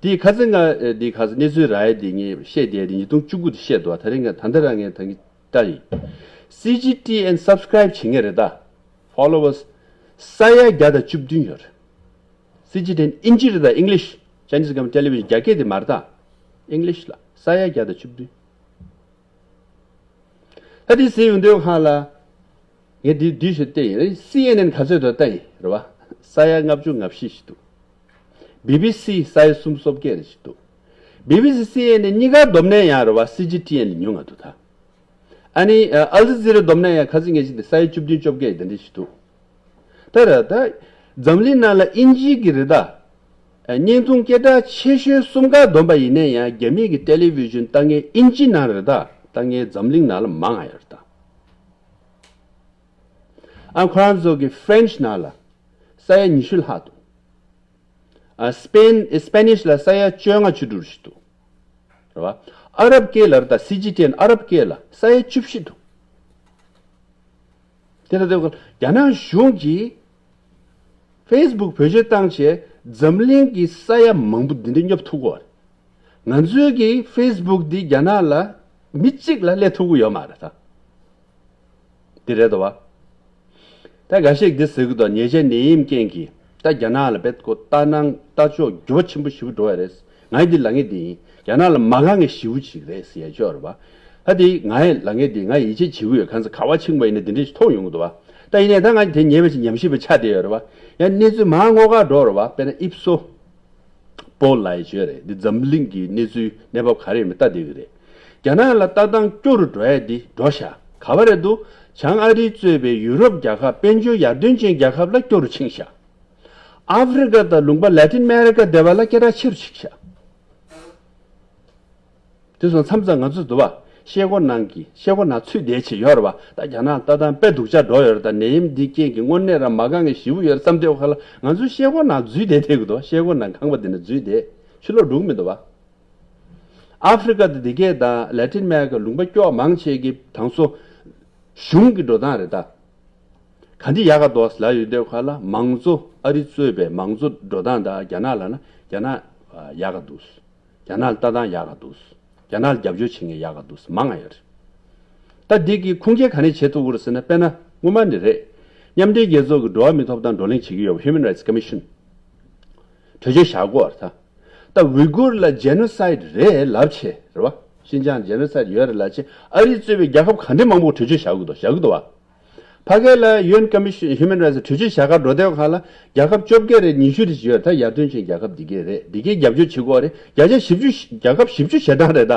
འདི་ཁ་སང་ང་འདི་ཁ་སང་གནས་ཚུལ་རག་ཡས་འདི་ངས་བཤད་བསྡད་དེ་ཉིས་སྟོང་བཅུ་དགུ་དེ་བཤད་འདུག་བ། ད་རིང་ང་ད་ལྟ་རང་ངས་ད་གིན་ལྟ་ཡིན། སི་ཇི་ཊི་ཨེན་སབ་སི་ཀ་རེབ་བྱེད་མཁན་རེད་ད། ཕོ་ལོ་ཝར་སི་ས་ཡ་བརྒྱ་དང་བཅུ་བདུན་ཡོད་རེད། སི་ཇི་ཊི་ཨེན་ཨིན་ཇི་རེད་ད། ཨིང་ལིཤ། Chinese Government Television། རྒྱ་སྐད་དེ་མ་རེད་ད། ཨིང་ལིཤ་ལ་ས་ཡ་བརྒྱ་དང་བཅུ་བདུན། ད་དེ་ཟེར་ཡོང་དུས་སྒང་ལ། ངས་འདི་འདི་ཞིག་བལྟས་ཡིན། སི་ཨེན་ཨེན་ག་ཚོད་འདུག་བལྟས་ཡིན་རེད་བ། ས་ཡ་ལྔ་བཅུ་ང་བཞི་ཞིག་འདུག་བི་བི་སི་ས་ཡ་སུམ་ཅུ་སོ་བརྒྱད་རེ་ཞིག་འདུག་བི་བི་སི་སི་ཨེན་ཨེན་གཉིས་ཀ་བསྡོམས་ནས་ཡང་རེད་བ། སི་ཇི་ཊི་ཨེན་ལས་ཉུང་ང་འདུག་ད། ཨ་ནི་ཨལ་ཇ་ཛི་ར་བསྡོམས་ན་ཡང་ཁ་སང་ངས་བཤད་དེ་ས་ཡ་བཅུ་བདུན་བཅོ་བརྒྱད་དེ་འདྲ་ཞིག་འདུག་ད་ར་ད་འཛམ་གླིང་ནང་ལ་ཨིན་ཇི་གི་རེད་ད། བརྙན་ཐུང་སྐད་གྲགས་ཆེ་ཤོས་གསུམ་ཀ་བསྡོམས་པ་ཡིན་ན་ཡང་རྒྱ་མི་གི་ཊེ་ལི་བི་ཤན་ལྟ་མཁན་ཨིན་ཇི་ནང་རེད་ད། ལྟ་མཁན་འཛམ་གླིང་ནང་ལ་མང་ང་ཡོད་རེད་ད། ཨ་ཁོ་རང་ཚོ་གི་ཧྥ་རན་ཆི་ནང་ལ་ས་ཡ་ཉི་ཤུ་ལྷག་འདུག་ཨ་སི་པེན། སི་པེ་ནིཤ་ལ་ས་ཡ་བཅོ་ལྔ་བཅུ་དྲུག་ཞིག་འདུག་རེད་བ། ཨ་རབ་སྐད་ལ་རེད་ད། སི་ཇི་ཊི་ཨེན་ཨ་རབ་སྐད་ལ་ས་ཡ་བཅུ་བཞི་འདུག་དེ་ལ་དེ་རྒྱ་ནག་གཞུང་གིས་ཕེ་སི་བུག་བེད་སྤྱོད་བཏང་བྱས་འཛམ་གླིང་གི་ས་ཡ་མང་པོ་འདི་འདྲ་སྙོབ་ཐུབ་ཀྱི་ཡོད་རེད། ང་ཚོའི་གི་ཕེ་སི་བུག་འདི་རྒྱ་ནག་ལ་མི་གཅིག་ལ་སླེབས་ཐུབ་ཀྱི་ཡོད་མ་རེད་ད། འདི་རེད་དོ་བ། ད་འགའ་ཤས་འདི་ཟེར་གི་འདུག་ཉེ་ཆར་ནད་ཡམས་རྐྱེན་གྱིས་ད་རྒྱ་ནག་ལ་རྦད་ཁོ་ལྟ་སྣང་ལྟ་ཕྱོགས་འགྱུར་བ་ཆེན་པོ་ཞེ་པོ་འགྲོ་བ་རེད། ང་ཡི་འདི་ལབ་མཁན་འདི་ཡིན། རྒྱ་ནག་ལ་མ་དགའ་མཁན་ཞེ་པོ་ཅིག་རེད་ཟེར་ཡ་ཅིག་ཡོད་རེད་བ། ད་འདི་ང་ཡི་ལབ་མཁན་འདི་ང་ཡིད་ཆེས་བྱེད་ཀྱི་ཡོད། གང་ཟེར་ག་བ་ཕྱིན་པ་ཡིན་ན་འདི་འདྲ་ཞིག་མཐོང་ཡོང་གི་འདུག་བ། ད་ཡིན་ནའི་ད་ང་དེ་ཉན་པ་ཞིག་ཉམས་ཞིབ་པ་ཆགས་བསྡད་ཡོད་རེད་བ། ཡང་གནས་ཚུལ་མང་སྔོག་ག་འགྲོ་རེད་བ། དཔེར་ན་ཨིབ་སོ། པོལ་ལབ་ཡ་ཅིག་ཡོད་རེད། འདི་འཛམ་གླིང་གི་གནས་ཚུལ་གནས་བབ་ག་རེ་ཡིན་མིན་ལྟ་བསྡད་ཀྱི་རེད། རྒྱ་ནག་ལ་ལྟ་སྟངས་སྐྱོ་རུ་འགྲོ་ཡ་འདི་འགྲོ་ཤག་ག་བ་རེད་འདུག་བྱང་ཨ་རི་གཙོས་པའི་ཡུ་རོབ་རྒྱལ་ཁབ་དཔལ་འབྱོར་ཡར་ཐོན་ཅན་རྒྱལ་ཁབ་ལ་སྐྱོ་རུ་ཕྱིན་ཤག་ཨ་ཧྥི་རི་ཀ་དང་ལུང་པ་ལ་ཏིན་ཨ་མེ་རི་ཀ་དེ་བ་ལ་སྐད་གྲགས་ཆེ་རུ་ཕྱིན་ཤག་དེ་སོང་མཚམས་མཚམས་ང་ཚོ་འདུག་བ། ཤེལ་སྒོ་ནང་གི་ཤེལ་སྒོ་ནང་ཚུད་བསྡད་བྱས་ཡོད་རེད་བ། ད་རྒྱ་ནག་ལྟ་སྟངས་དཔེ་སྡུག་ཅག་འགྲོ་ཡོད་རེད། ད་ནད་ཡམས་འདི་རྐྱེན་གྱིས་དངོས་གནས་རང་མ་དགའ་མཁན་ཞེ་པོ་ཡོད་རེད་བསམ་དུས་ཁ་ལ་ང་ཚོ་ཤེལ་སྒོ་ནང་འཛུལ་བསྡད་བསྡད་ཀྱི་འདུག་ཤེལ་སྒོ་ནང་ཁང་པ་འདི་ནང་འཛུལ་བསྡད་ཕྱི་ལོགས་འགྲོ་གི་མི་འདུག་བ། ཨ་ཧྥི་རི་ཀ་དང་དེ་གས་དང་ལ་ཏིན་ཨ་མེ་རི་ཀ་ལུང་པ་སྐྱོ་བ་མང་ཆེ་གི་དང་སོ་གཞུང་གི་འགྲོ་སྟངས་རེད་ད། ག་འདི་ཡག་ག་འདུག་ལབ་ཡོང་དུས་ཁ་ལ་མང་གཙོ་ཨ་རི་གཙོས་པའི་མང་གཙོ་འགྲོ་སྟངས་དང་རྒྱ་ནག་ལབ་ན་རྒྱ་ནག་ཡག་ག་འདུག་རྒྱ་ནག་ལ་ལྟ་སྟངས་ཡག་ག་འདུག་རྒྱ་ནག་ལ་རྒྱབ་སྐྱོར་བྱེད་མཁན་ཡག་ག་འདུག་མང་ང་ཡོད་རེད། ད་འདི་གི་ཁུངས་སྐྱེལ་ག་ནས་བྱེད་ཐུབ་ཀྱི་རེད་ཟེར་ན། དཔེར་ན་སྔོན་མ་ནས་རེད། མཉམ་འབྲེལ་རྒྱལ་ཚོགས་ཀྱི་འགྲོ་བ་མིའི་ཐོབ་ཐང་བགྲོ་གླེང་བྱེད་ཀྱི་ཡོད་པ། Human Rights Commission། གྲོས་ཆོད་བཞག་དགོས་རེད་ད། ད་ཝི་གུར་ལ་ཇེ་ནོ་སའིད་རེད་ལབ་བྱས་རེད་བ། ཤིན་ཅང་ཇེ་ནོ་སའིད་ཡོད་རེད་ལབ་བྱས། ཨ་རི་གཙོས་པའི་རྒྱལ་ཁབ་ག་འདྲ་མང་པོ་གྲོས་ཆོད་བཞག་གི་འདུག་བཞག་གི་འདུག་བ། ཕ་གི་ལ་ཡུ་ཨེན་ཀོ་མི་ཤན་ཧིའུ་མན་རའིཊ་གྲོས་ཆོད་བཞག་གར་འགྲོ་བསྡད་པ་གང་ལ་རྒྱལ་ཁབ་བཅོ་བརྒྱད་རེད། ཉི་ཤུ་རེད་ཅིག་ཡོད་རེད། ད་ཡར་ཐོན་ཅན་རྒྱལ་ཁབ་འདི་གས་རེད། འདི་གས་རྒྱབ་སྐྱོར་བྱེད་དགོས་རེད། བརྒྱ་ཆ་བཞི་བཅུ། རྒྱལ་ཁབ་བཞི་བཅུ་ཞེ་གྲངས་རེད་ད།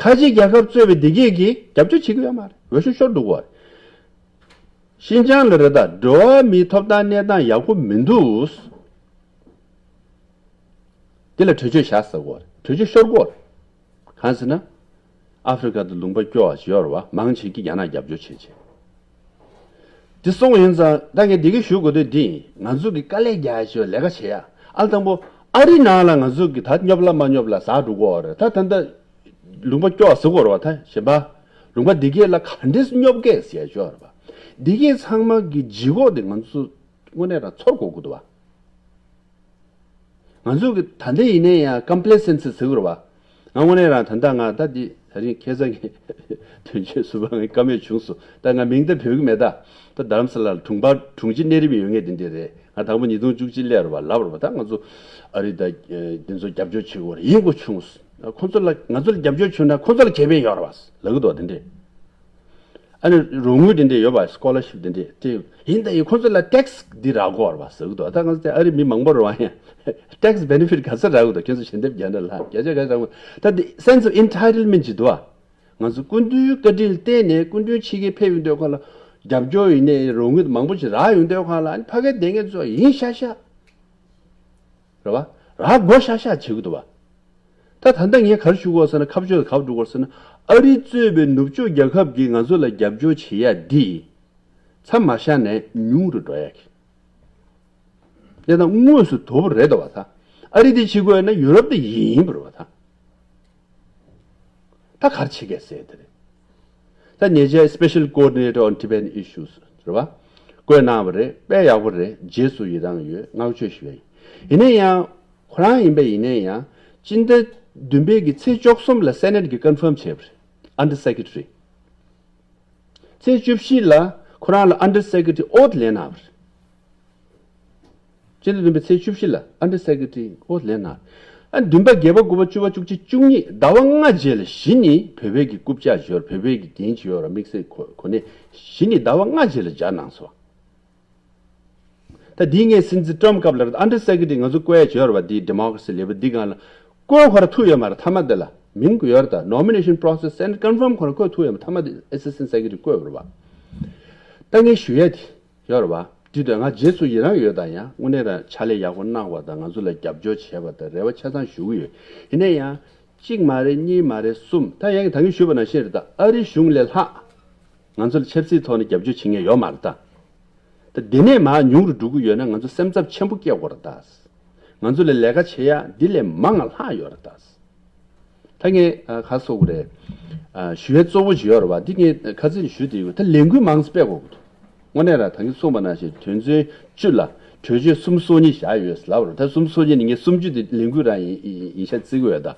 ཁ་ཆེ་རྒྱལ་ཁབ་གཙོས་པའི་འདི་གས་ཀྱིས་རྒྱབ་སྐྱོར་བྱེད་ཀྱི་ཡོད་མ་རེད། འོས་ཤོག་ཤོར་འགྲོ་གི་རེད། ཤིན་ཅང་ལ་རེད་ད། འགྲོ་བ་མིའི་ཐོབ་ཐང་གནས་སྟངས་ཡག་པོ་མི་འདུག་དེ་ལ་གྲོས་ཆོད་བཞག་ཟེར་གོ་རེད། གྲོས་ཆོད་ཤོར་གོ་རེད། གང་ཟེར་ན། ཨ་ཧྥེ་རི་ཁ་དུ་ལུང་པ་སྐྱོ་བ་ཞིག་ཡོད་རེད་བ། མང་ཆེ་གིས་རྒྱ་ནག་རྒྱབ་སྐྱོར་བྱེད་བྱེད། དེ་སོང་ཡིན་ཙང་ད་ངས་འདི་ག་ཞུ་དགོས་དོན་འདི་ཡིན། ང་ཚོ་གི་དཀའ་ལས་རྒྱག་ཡ་ཞིག་ལས་ཀ་བྱེད་ཡ། ཨ་དང་པོ་ཨ་རི་ནང་ལ་ང་ཚོ་གི་ད་སྙོབ་ལ་མ་སྙོབ་ལ་ཟ་འགྲོ་གོ་རེད། ད་ད་ད་ལུང་པ་སྐྱོ་བ་ཟེར་གོ་རེད་བ། ད་གཞན་པ་ལུང་པ་འདི་གས་ལ་ག་འདྲས་སྙོབ་གས་ཟེར་ཡ་ཞིག་ཡོད་རེད་བ། འདི་གས་ཚང་མ་གི་ལྗིད་ཁོག་དེ་ང་ཚོ་དངོས་གནས་རང་ཚོར་དགོས་ཀྱི་འདུག་བ། ང་ཚོ་གི་ད་ལྟ་ཡིན་ནའི་ཡང་ཀམ་པ་ལེ་སེན་སི་ཟེར་གི་རེད་བ། ང་དངོས་གནས་རང་ད་ལྟ་ང་ད་འདི་ད་རིང་ཁ་སང་གི་དོན་གཅོད་ཟུར་པ་ངའི་བཀའ་མོལ་བྱུང་སོང་། ད་ང་མིང་ད་འབོད་གི་མེད་ད། ད་རྡ་རམ་ས་ལ་ལ་དྲུང་པ་དྲུང་ཆེ་གནས་རིམ་ཡོད་མཁན་དེ་འདྲས་རེད། ང་དང་པོ་ཉིས་སྟོང་བཅུ་གཅིག་སླེབས་རེད་བ། ལབ་རེད་བ། ད་ང་ཚོ་ཨ་རི་ད་འདི་ཚོ་རྒྱབ་སྐྱོར་བྱེད་དགོས་རེད། ཡིན་དགོས་བྱུང་སོང་། ཁོ་ཚོ་ལ་ང་ཚོ་ལ་རྒྱབ་སྐྱོར་བྱུང་ན་ཁོ་ཚོ་ལ་ཁེ་ཕན་ཡོད་རེད་བ་ལབ་གི་འདུག་བ། དེ་འདྲས། ཨ་ནི་རོགས་དངུལ་དེ་འདྲས་ཡོད་པ། སི་ཀོ་ལར་ཤིབ་དེ་འདྲས་དེ་ཡིན། ད་ཡིན་ཁོ་ཚོ་ལ་ཊེག་སི་འདི་རག་གི་རེད་བ་ཟེར་གི་འདུག་ད་ང་ཚོ་དེ་ཨ་རི་མི་མང་པོ་རེད་བ། ཡང་ཊེག་སི་བེ་ནེ་ཕིཊ་ག་ཚོད་རག་གི་འདུག་ཁྱེད་ཚོ་ཞལ་འདེབས་རྒྱག་ན་ལ་བརྒྱ་ཆ་ག་ཚོད་རག་གི་འདུག་ད་འདི་སེན་སི་ཨོཕ་ཨེན་ཊའི་ཊལ་མེན་ཊི་ཅིག་འདུག་བ། ང་ཚོ་སྐུ་མདུན་བཀའ་དྲིན་ལ་བརྟེན་ནས་སྐུ་མདུན་ཕྱི་རྒྱལ་ཕེབས་ཡོང་དུས་སྒང་ལ་རྒྱབ་སྐྱོར་ཡིན་ནའི་རོགས་དངུལ་མང་པོ་ཞིག་རག་ཡོང་དུས་སྒང་ལ། ཨ་ནི་ཕ་གིའི་སྡོད་མཁན་ཚོ་ཡིན་ཤག་ཤག་རེད་བ། རག་དགོས་ཤག་ཤག་བྱེད་གི་འདུག་བ། ད་ད་ལྟ་ངས་ག་རེ་ཞུ་དགོས་ཟེར་ན། ཁ་ཕྱོགས་ག་པར་འགྲོ་དགོས་ཟེར་ན། ཨ་རི་གཙོས་པའི་ནུབ་ཕྱོགས་རྒྱལ་ཁབ་ཀྱིས་ང་ཚོ་ལ་རྒྱབ་སྐྱོར་བྱེད་ཡ་འདི་མཚམས་མ་བཞག་ནས་ཉུང་རུ་འགྲོ་ཡ་གི། དེ་དང་དངོས་སུ་དོ་པོ་རེད་དོ་བ་ད། ཨ་རི་དེ་བྱེད་དགོས་ན་ཡུ་རོབ་དེ་ཡིན་པ་རེད་བ་ད། ད་ག་རེ་བྱེད་གས་ཟེར་དེ་རེད། ད་ཉེ་ཆར་Special Coordinator on Tibetan Issues རེད་བ། བསྐོས་གནང་བ་རེད། དཔེ་ཡག་པོ་རེད། རྗེས་སུ་ཡི་རང་ཡོད། བསྔགས་བརྗོད་ཞུ་ཡ་ཡིན། ཡིན་ན་ཡང་ཁོ་རང་ཡིན་པ་ཡིན་ན་ཡང་སྤྱི་ཟླ་བདུན་པའི་གི་ཚེས་བཅུ་གསུམ་ལ་སེ་ནེཊ་གིས་ཀོན་ཕརམ་བྱས་པ་རེད། Under Secretary། ཚེས་བཅུ་བཞི་ལ་ཁོ་རང་ལ་Under Secretary oath་ལེན་གནང་བ་རེད། སྤྱི་ཟླ་བདུན་པའི་ཚེས་བཅུ་བཞི་ལ་Under Secretary oath་ལེན་གནང་། ཨ་བདུན་པ་བརྒྱད་པ་དགུ་པ་བཅུ་པ་བཅུ་གཅིག་བཅུ་གཉིས་ཟླ་བ་ལྔ་རྗེས་ལ་གཞི་ནས་བོད་པའི་གི་རྐུབ་བཀྱག་ཅིག་ཡོད་རེད། བོད་པའི་གི་འགན་ཅིག་ཡོད་རེད། དམིགས་བསལ་གོ་གོ་གནས་གཞི་ནས་ཟླ་བ་ལྔ་རྗེས་ལ་སྦྱར་གནང་སོང་། ད་འདི་ངས་སྲིད་འཛིན་ཊམ་སྐབས་ལ་Under Secretary་ང་ཚོ་བསྐོ་ཡ་ཅིག་ཡོད་རེད་བ། འདི་Democracy་ལས་པ་འདི་སྒང་ལ་བསྐོ་ཁོ་རང་ཐུབ་ཡོད་མ་རེད། མཐའ་མ་དེ་ལ་མིང་གི་ཡོད་རེད། ད་Nomination Process་སེ་ནེཊ་ཀོན་ཕརམ་ཁོ་རང་བསྐོ་ཐུབ་ཡོད་མ། མཐའ་མ་དེ་Assistant Secretary་བསྐོས་པ་རེད་བ། ད་ངས་ཞུ་ཡ་དེ་ཡོད་རེད་བ། དེ་དུས་ང་རྗེས་སུ་ཡི་རང་ཡོད། ད་ཡང་དངོས་གནས་རང་ཕྱག་ལས་ཡག་པོ་གནང་བ་དང་ང་ཚོ་ལ་རྒྱབ་སྐྱོར་བྱས་པ་དང་རེ་བ་ཆ་ཚང་ཞུ་གི་ཡོད། ཡིན་ན་ཡང་གཅིག་མ་རེད། གཉིས་མ་རེད། གསུམ། ད་ཡང་ད་གིན་ཞུས་པ་ནང་བཞིན་རེད། ད་ཨ་རི་གཞུང་ལས་ལྷག་ང་ཚོ་ལ་ཆབ་སྲིད་ཐོག་ནས་རྒྱབ་སྐྱོར་བྱེད་མཁན་ཡོད་མ་རེད་ད། ད་དེ་ནས་མར་ཉུང་རུ་འགྲོ་གི་ཡོད་ན་ང་ཚོ་སེམས་འཚབ་ཆེན་པོ་སྐྱེ་དགོས་རེད་ད། ང་ཚོ་ལ་ལས་ཀ་བྱེད་ཡ་འདི་ལས་མང་ང་ལྷག་ཡོད་རེད་ད། ད་ངས་ཨ་ག་རེ་ཟེར་དགོས་རེད། ཨ་ཞུ་ཡ་གཙོ་བོ་ཅིག་ཡོད་རེད་བ། འདི་ངས་ཁ་ཚིག་ཞུ་བསྡད་ཡོད། ད་ལས་འགུལ་མང་ཙམ་སྤེལ་དགོས་ཀྱི་འདུག་དངོས་གནས་རང་ད་གིན་གསུངས་པ་ནང་བཞིན་དོན་ཚན་བཅུ་ལ་གྲོས་ཆོད་སུམ་ཅུ་སོ་གཉིས་བཞག་ཡོད་ལབ་རེད། ད་སུམ་ཅུ་སོ་གཉིས་ནི་ངས་སུམ་ཅུ་དེ་ལས་འགུལ་རང་ཡིན་ཡིན་ཡིན་ཤག་བརྩི་གི་ཡོད་ད།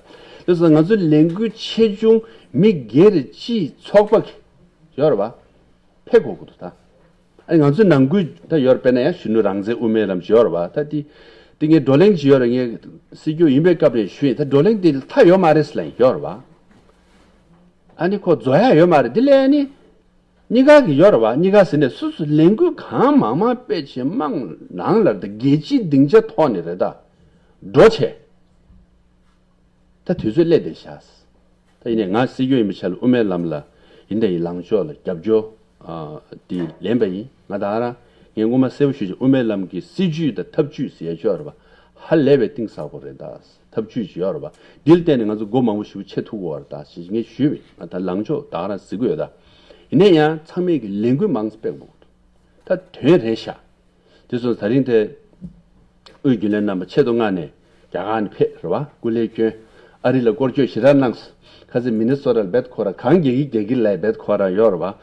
དེ་སོང་ང་ཚོ་ལས་འགུལ་ཆེ་ཆུང་མི་སྒེར་སྤྱིའི་ཚོགས་པ་གི་ཡོད་རེད་བ། ཕེབས་དགོས་ཀྱི་འདུག་ད། ཨ་ནི་ང་ཚོའི་ནང་ཁུལ་ད་ཡོད་རེད། དཔེར་ན་ཡང་གཞོན་ནུ་རང་བཙན་དབུ་མའི་ལམ་ཅིག་ཡོད་རེད་བ། ད་དེ་དེ་ངས་བགྲོ་གླེང་ཅིག་ཡོད་རེད། ངས་སྲིད་སྐྱོང་ཡིན་པའི་སྐབས་ནས་ཞུས་ཡིན། ད་བགྲོ་གླེང་དེ་མཐའ་ཡོད་མ་རེད་ཟེར་ལབ་ཡིན། ཡོད་རེད་བ། ཨ་ནི་ཁོ་རྫོགས་ཡ་ཡོད་མ་རེད། དེ་ལས་ཨ་ནི་གཉིས་ཀ་གི་ཡོད་རེད་བ། གཉིས་ཀ་ཟེར་ནས་སོ་སོ་ལས་འགུལ་གང་མང་མང་སྤེལ་བྱས་དམངས་ནང་ལ་ད་རྒྱལ་སྤྱིའི་སྡིངས་ཆ་ཐོག་ནས་རེད་ད། འགྲོ་བྱས། ད་དུས་ཚོད་སླེབས་བསྡད་ཤག་ད་ཡིན་ནའི་ང་སྲིད་སྐྱོང་ཡིན་པའི་ཆ་ལ་དབུ་མའི་ལམ་ལ་ཡིན་ད་ཡིན་ལངས་ཕྱོགས་ལ་རྒྱབ་སྐྱོར་ཨ་དེ་ལེན་པ་ཡིན། ང་ད་རང་ངས་སྔོན་མ་གསལ་པོ་ཞུ་ཆོག་དབུ་མའི་ལམ་གྱི་སྲིད་བྱུས་དང་ཐབས་བྱུས་ཟེར་ཡ་ཅིག་ཡོད་རེད་བ། ཧ་ལས་པའི་གཏིང་ཟབ་པོ་རེད་ད། ཐབས་བྱུས་ཅིག་ཡོད་རེད་བ། འདི་ལ་བརྟེན་ནས་ང་ཚོ་སྒོ་མང་པོ་ཞིག་ཕྱེ་ཐུབ་ཀྱི་ཡོད་རེད་ད་ཞེས་ངས་ཞུས་པ་ཡིན། ང་ད་ལངས་ཕྱོགས་ད་རང་གཟིགས་ཀྱི་ཡོད་ད། ཡིན་ན་ཡང་ཚང་མས་ཀྱི་ལས་འགུལ་མང་ཙམ་སྤེལ་དགོས། ད་དོན་རེད་ཤག་དེ་སོང་ད་རིང་དེ་དབུས་རྒྱུན་ལས་རྣམ་པ་ཆེད་དུ་མངགས་ནས་རྒྱ་གར་ནས་ཕེབས་རེད་བ། སྐུ་ལས་བསྐྱོན། ཨ་རི་ལ་སྐོར་སྐྱོད་ཞེ་དྲག་གནང་སོང་། ཁ་སང་མི་ནི་སོ་ཊ་ལ་བེད་ཁོ་རང་གང་རྒྱག་གི་རྒྱག་གི་ལབ་བེད་ཁོ་རང་ཡོད་རེད་བ།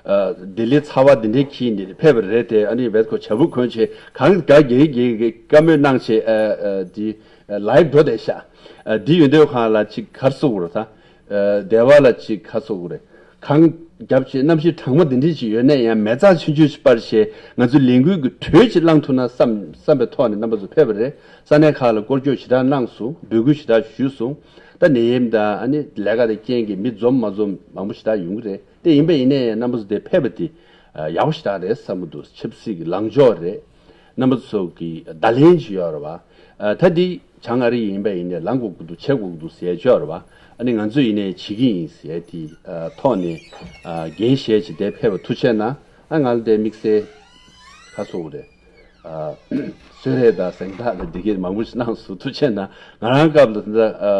ཨ་ལྡི་ལི་ཚ་བ་འདི་འདྲའི་འཁྱེར་ནས་ཕེབས་པ་རེད་དེ། ཨ་ནི་བེད་ཁོ་བྱ་སྤུ་གོན་བྱས་གང་ག་རྒྱག་གི་རྒྱག་གི་བཀའ་མོལ་གནང་བྱས། ཨ་ཨ་དེ་ ལའིབ་འགྲོ་བསྡད་ཤག་འདི་ཡོད་དུས་སྒང་ལ་ཅིག་ག་རེ་ཟེར་དགོས་རེད་ད། སྡེ་བ་ལ་ཅིག་ག་རེ་ཟེར་དགོས་རེད། གངས་རྒྱབ་ཅིག་གནམ་གཤིས་གྲང་མོ་འདི་འདྲ་ཅིག་ཡོད་ནའི་ཡང་མེ་བཙའ་ཆུང་ཆུང་ཞིག་སྤར་བྱས་ང་ཚོས་ལས་འགུལ་གྱི་དྲོད་ཅིག་བསླང་ཐུབ་ན་བསམ་བསམ་པའི་ཐོག་ནས་རྣམ་པ་ཚོ་ཕེབས་པ་རེད། ས་གནས་ཁག་ལ་སྐོར་སྐྱོད་ཞེ་དྲག་གནང་སོང་། འབོད་སྐུལ་ཞེ་དྲག་ཞུས་སོང་། ད་ནད་ཡམས་དང་ཨ་ནི་ལས་ཀ་དང་རྐྱེན་གྱིས་མི་འཛོམས་མ་འཛོམས་མང་པོ་ཞེ་དྲག་ཡོང་གི་རེད། དེ་ཡིན་པ་ཡིན་ནའི་རྣམ་པ་ཚོ་དེ་ཕེབས་པ་དེ་ཡག་པོ་ཞེ་དྲག་རེད་བསམ་གྱི་འདུག་ཆབ་སྲིད་ཀྱི་ལངས་ཕྱོགས་རེད། རྣམ་པ་ཚོ་གི་བརྡ་ལན་ཅིག་ཡོད་རེད་བ། ད་འདི་བྱང་ཨ་རི་ཡིན་པ་ཡིན་ནའི་ལངས་དགོས་ཀྱི་འདུག་བྱེད་དགོས་ཀྱི་འདུག་ཟེར་ཡ་ཅིག་ཡོད་རེད་བ། ཨ་ནི་ང་ཚོ་ཡིན་ནའི་བྱེད་ཀྱི་ཡིན་ཟེར་ཡ་དེ་ཐོག་ནས་འགན་བཞེས་བྱས་དེ་ཕེབས་པ་ཐུགས་རྗེ་གནང་། ཨ་ང་ལ་དེ་དམིགས་བསལ་ཁ་སོ་རེད། གསོལ་རས་དང་གཟེངས་རྟགས་དང་འདི་གས་མང་པོ་ཞིག་གནང་སོང་། ཐུགས་རྗེ་གནང་། ང་རང་སྐབས་ལ་ད་ལྟ་ཨ་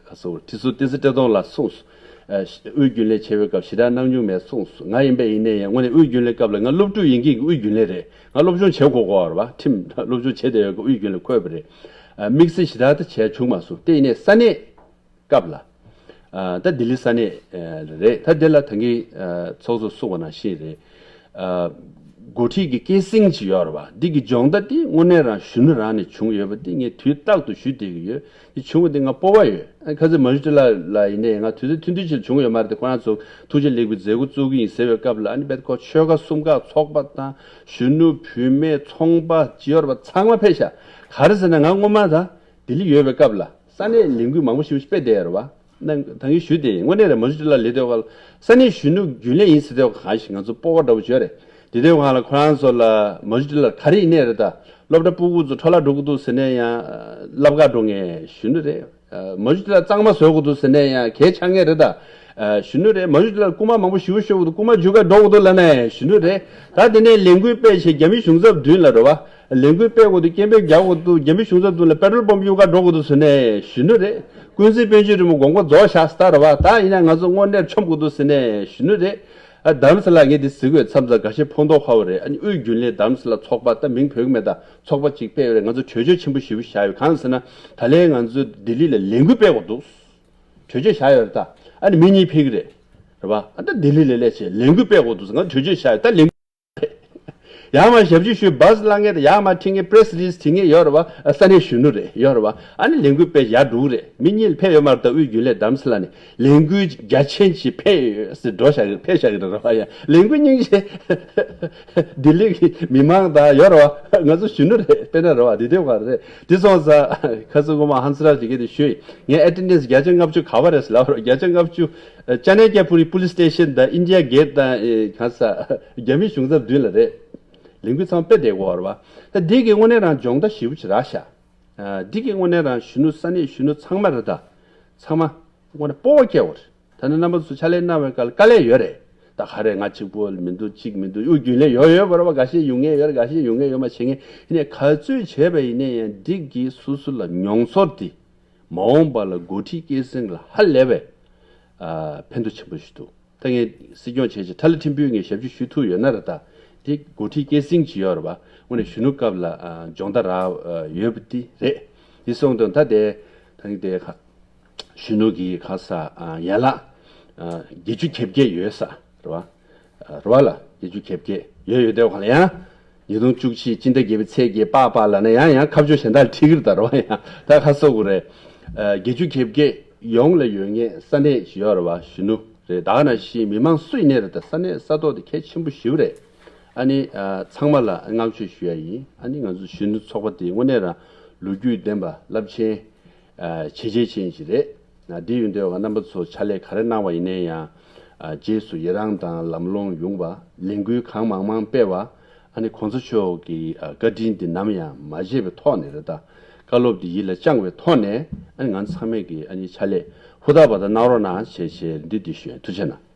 ཁ་སོ་ཁྲི་ཟུར་བསྟན་འཛིན་བཀྲས་མཐོང་ལགས་གསུངས་སོང་། ཨ་དབུས་རྒྱུན་ལས་བྱེད་པའི་སྐབས་ཞེ་དྲག་གནང་མྱོང་མེད་གསུངས་སོང་། ང་ཡིན་པ་ཡིན་ནའི་ཡང་དངོས་གནས་དབུས་རྒྱུན་ལས་སྐབས་ལ་ང་སློབ་ཕྲུག་ཡིན་མཁན་གྱི་དབུས་རྒྱུན་ལས་རེད། ང་སློབ་སྦྱོང་བྱེད་དགོས་ཀྱི་ཡོད་རེད་བ། ཁྲིམས་སློབ་སྦྱོང་བྱེད་བསྡད་ཡོད་ཀྱི་དབུས་རྒྱུན་ལས་འཁོད་པ་རེད། ཨ་དམིགས་བསལ་ཞེ་དྲག་ད་བྱས་བྱུང་མ་སོང་། དེ་ཡིན་ནའི་ས་གནས་སྐབས་ལ། ཨ་ད་ལྡི་ལི་ས་གནས་ཨ་རེད། ད་དེ་ལ་ད་གིན་ཨ་ཚོགས་གཙོ་གསུངས་པ་ནང་བཞིན་རེད། ཨ་འགོ་ཁྲིད་ཀྱི་སྐད་གསེང་ཅིག་ཡོད་རེད་བ། འདི་གི་སྦྱོང་བརྡར་དེ་དངོས་གནས་རང་གཞོན་ནུ་རང་ནས་བྱུང་ཡོད་པ་དེ་ངས་དུས་རྟག་ཏུ་ཞུ་བསྡད་ཀྱི་ཡོད། དེ་བྱུང་བ་དེ་ང་སྤོབས་པ་ཡོད། ཨ་ཁ་སང་མ་ཇུ་ཏི་ལ་ལ་ཡིན་ནའི་ང་དུས་ཚོད་ཐུང་ཐུང་ཅིག་བྱུང་ཡོད་མ་རེད། དེ་ཁོ་རང་ཚོ་ཐུགས་རྗེ་ལེགས་པའི་མཛད་སྒོ་བཙུགས་ཀྱི་ཡིན་ཟེར་བའི་སྐབས་ལ་ཨ་ནི་བེད་ཁོ་ཆོལ་ཁ་གསུམ་ཀ་ཚོགས་པ་དང་གཞོན་ནུ་བུད་མེད་ཚོང་པ་ཅིག་ཡོད་རེད་བ། ཚང་མ་ཕེབས་ཤག་ག་རེ་ཟེར་ན་ང་སྔོན་མ་ད་ལྡི་ལི་ཡོད་པའི་སྐབས་ལ་ས་གནས་ལས་འགུལ་མང་པོ་ཞིག་སྤེལ་བསྡད་ཡོད་རེད་བ། ད་གིན་ཞུས་ཏེ་དངོས་གནས་རེད། མ་ཇུ་ཏི་ལ་ལས་དོན་ཁག་ལ་ས་གནས་གཞོན་ནུ་རྒྱུན་ལས་ཡིན་ཟེར་དུས་གང་ཞིག་ང་ཚོ་སྤོབས་པ་འདྲ་པོ་བྱོས་རེད། དེ་དུས་སྒང་ལ་ཁོ་རང་ཚོ་ལ་མ་ཇུ་ཏི་ལ་ག་རེ་ཡིན་ནའི་རེད། ད་སློབ་གྲྭ་ཕྲུ་གུ་ཚོ་འཕྲོ་བརླག་འགྲོ་གི་འདུག་ཟེར་ནའི་ཡང་སློབ་གར་འགྲོ་མཁན་གཞོན་ནུ་རེད། མ་ཇུ་ཏི་ལ་གཙང་མ་བཟོ་དགོས་འདུག་ཟེར་ནའི་ཡང་གལ་ཆགས་མཁན་རེད། ད་གཞོན་ནུ་རེད། མ་ཇུ་ཏི་ལ་རྐུ་མ་མང་པོ་ཞེ་པོ་ཤོར་གི་འདུག་རྐུ་མ་རྒྱུག་གར་འགྲོ་གི་འདུག་ལབ་ནའི་གཞོན་ནུ་རེད། ད་དེ་ནས་ལས་འགུལ་སྤེལ་བྱས་རྒྱ་མི་གཞུང་ཚབ་མདུན་ལ་རེད་བ། ལས་འགུལ་སྤེལ་དགོས་འདུག་སྐད་འབོད་རྒྱག་དགོས་འདུག་རྒྱ་མི་གཞུང་ཚབ་མདུན་ལ་པེ་ཊོལ་པམ་གཡུག་གར་འགྲོ་དགོས་འདུག་ཟེར་ནའི་གཞོན་ནུ་རེད། ཀུན་གཟིགས་དཔལ་འབྱོར་རིན་པོ་དགོངས་པ་རྫོགས་བཞག་ཟེར་རེད་བ། ད་ཡིན་ན་ང་ཚོ་དངོས་གནས་མཆོམ་དགོས་འདུག་ཟེར་ནའི་གཞོན་ནུ་རེད། ཨ་དྷ་རམ་ས་ལ་ངས་འདི་ཟེར་དགོས། མཚམས་མཚམས་འགའ་ཤས་ཕོག་མདོག་ཁ་པོ་རེད། ཨ་ནི་དབུས་རྒྱུན་ལས་དྷ་རམ་ས་ལ་ཚོགས་པ་ད་མིང་བོས་ཀྱི་མེད། ད་ཚོགས་པ་གཅིག་སྤེལ་ཡོད་རེད། ང་ཚོ་གྲོས་ཆོད་ཆེན་པོ་ཞེ་པོ་བཞག་ཡོད། གང་ཟེར་ན་ད་ལན་ང་ཚོ་ལྡི་ལི་ལ་ལས་འགུལ་སྤེལ་དགོས་འདུག་གྲོས་ཆོད་བཞག་ཡོད་རེད། ད་ཨ་ནི་མི་གཉིས་ཕེབས་ཀྱི་རེད། རེད་བ། ཨ་ད་ལྡི་ལི་ལ་སླེབས་བྱས་ལས་འགུལ་སྤེལ་དགོས་འདུག་ཟེར་ང་གྲོས་ཆོད་བཞག་ཡོད། ད་ལས་འགུལ་ཡར་མར་ཞབས་ཕྱི་ཞུས། བཱ་སི་ལངས་མཁན་དང་ཡར་མར་ཁྲིད་མཁན་པེ་རེ་སི་རི་ལིས་བྲིས་མཁན་ཡོད་རེད་བ། ས་གནས་གཞོན་ནུ་རེད། ཡོད་རེད་བ། ཨ་ནི་ལས་འགུལ་སྤེལ་ཡར་འགྲོ་གི་རེད། མི་གཉིས་ཕེབས་ཡོད་མ་རེད། ད་དབུས་རྒྱུན་ལས་དྷ་རམ་ས་ལ་ནས་ལས་འགུལ་རྒྱ་ཆེན་ཅིག་ཕེབས་ཡོད་ཟེར་འགྲོ་བཞག་གི་ཕེབས་བཞག་གི་རེད་བ། ཡ་ལས་འགུལ་སྙིང་རྗེ། ལྡི་ལི་གི་མི་མང་དང་ཡོད་རེད་བ། ང་ཚོ་གཞོན་ནུ་རེད། དཔེར་ན་རེད་བ། འདི་དེ་བ་རེད། འདི་སོང་ཙང་ཁ་སང་སྔོན་མ་ཧན་སི་རཱཇ་ལགས་ཀྱིས་དེ་ཞུས། ངའི་ཨེ་ཊེན་ཌེན་སི་བརྒྱ་ཆ་ལྔ་བཅུ་ག་བ་རེད་ཟེར་ལབ་རེད། བརྒྱ་ཆ་ལྔ་བཅུ། ཨ་ཅ་ནན་ཀྱ་པུ་རི་པུ་ལིས་སི་ཊེ་ཤན་དང་ཨིན་ཌི་ཡ་གེ་ཊི་དང་ཨེ་གང་ས་རྒྱ་མི་གཞུང་ཚབ་མདུན་ལ་རེད། ལས་འགུལ་ཚང་མ་སྤེལ་བསྡད་ཡོད་རེད་བ། ད་འདི་གི་དངོས་གནས་རང་སྦྱོང་བརྡར་ཞེ་པོ་ཅིག་རག་ཤག་ཨ་འདི་གི་དངོས་གནས་རང་གཞོན་ནུ་ས་གནས་གཞོན་ནུ་ཚང་མ་རེད། ད་ཚང་མ་དངོས་གནས་སྤོབས་པ་སྐྱེ་བ་རེད། ད་ནི་རྣམ་པ་ཚོ་ཕྱག་ལས་གནང་བའི་སྐབས་ལ་དཀའ་ལས་ཡོད་རེད། ད་ག་རེ་ང་གཅིག་པོ་མི་འདུག་གཅིག་མི་འདུག་དབུས་རྒྱུན་ལས་ཡོད་ཡོད་པ་རེད་བ། འགའ་ཤས་ཡོང་མཁན་ཡོད་རེད། འགའ་ཤས་ཡོང་མཁན་ཡོད་མ་བྱེད་མཁན། ཡིན་ནའི་ག་ཚོད་བྱས་པ་ཡིན་ནའི་ཡང་འདི་གི་སོ་སོ་ལ་མྱོང་ཚོར་དེ། མ་འོངས་པ་ལ་འགོ་ཁྲིད་སྐྱེད་སྲིང་ལ་ཧ་ལས་པའི་ཨ་ཕན་ཐོགས་ཆེན་པོ་ཞིག་འདུག་ད་ངས་སྲིད་སྐྱོང་བྱས་བྱས་ཁྲ་ལི་ཁྲིན་ཕུའི་ངས་ཞབས་ཕྱི་ཞུ་ཐུབ་ཡོད་ན་རེད། ད་དེ་འགོ་ཁྲིད་སྐྱེད་སྲིང་ཅིག་ཡོད་རེད་བ། དངོས་གནས་གཞོན་ནུ་སྐབས་ལ་ཨ་སྦྱོང་བརྡར་རག་ཡོད་པ་དེ་རེད། དེ་སོང་དུས་ད་དེ་ད་ངས་དེ་ཁ་གཞོན་ནུ་གི་ཁ་ས་ཨ་ཡན་ལག་ཨ་བརྒྱད་ཅུ་གྱ་བརྒྱད་ཡོད་ས་རེད་བ། རེད་བ་ལ་བརྒྱད་ཅུ་གྱ་བརྒྱད་ཡོད་ཡོད་དེ་ག་ལ་ཡང་ཉིས་སྟོང་བཅུ་གཅིག་སྤྱི་ཟླ་བརྒྱད་པའི་ཚེས་བརྒྱད་པགས་པགས་ལ་ནི་ཡང་ཡང་ཁ་བརྗོད་གཞན་དག་ཁྲིད་ཀྱི་རེད། ད་རེད་བ། ཡང་ད་ཁ་གསོ་དགོས་རེད། བརྒྱད་ཅུ་གྱ་བརྒྱད་ཡོངས་ལ་ཡོད་ངེས་ས་གནས་ཤིག་ཡོད་རེད་བ། གཞོན་ནུ་རེད། ད་ག་ནང་བཞིན་མི་མང་སུ་ཡིན་ནའི་རེད། ད་ས་གནས་ས་ཐོག་དེ་གལ་ཆེན་པོ་ཞེ་པོ་རེད། ཨ་ནི་ཚང་མ་ལ་བསྔགས་བརྗོད་ཞུ་ཡ་ཡིན། ཨ་ནི་ང་ཚོ་གཞོན་ནུ་ཚོགས་པ་དེ་དངོས་གནས་རང་ལོ་རྒྱུས་ལྡན་པ་རླབས་ཆེན་བྱས་རྗེས་ཅན་ཞིག་རེད། འདི་ཡོད་འདོད་པ་རྣམ་པ་ཚོ་ཕྱག་ལས་ག་རེ་གནང་བ་ཡིན་ནའི་ཡང་རྗེས་སུ་ཡི་རངས་དང་ལམ་ལྷོང་ཡོང་བ། ལས་འགུལ་གང་མང་མང་སྤེལ་བ། ཨ་ནི་གོང་ས་མཆོག་གི་བཀའ་དྲིན་འདི་ནམ་ཡང་མ་བརྗེད་པའི་ཐོག་ནས་རེད། ད་བཀའ་སློབ་འདི་ཡིད་ལ་བཅངས་པའི་ཐོག་ནས་ཨ་ནི་ང་ཚང་མས་ཀྱི་ཨ་ནི་ཕྱག་ལས་ཧུར་ཐག་པ་དང་གནང་རོགས་གནང་ཞེས་ཞེས་འདི་འདི་ཞུ། ཐུགས་རྗེ་གནང་།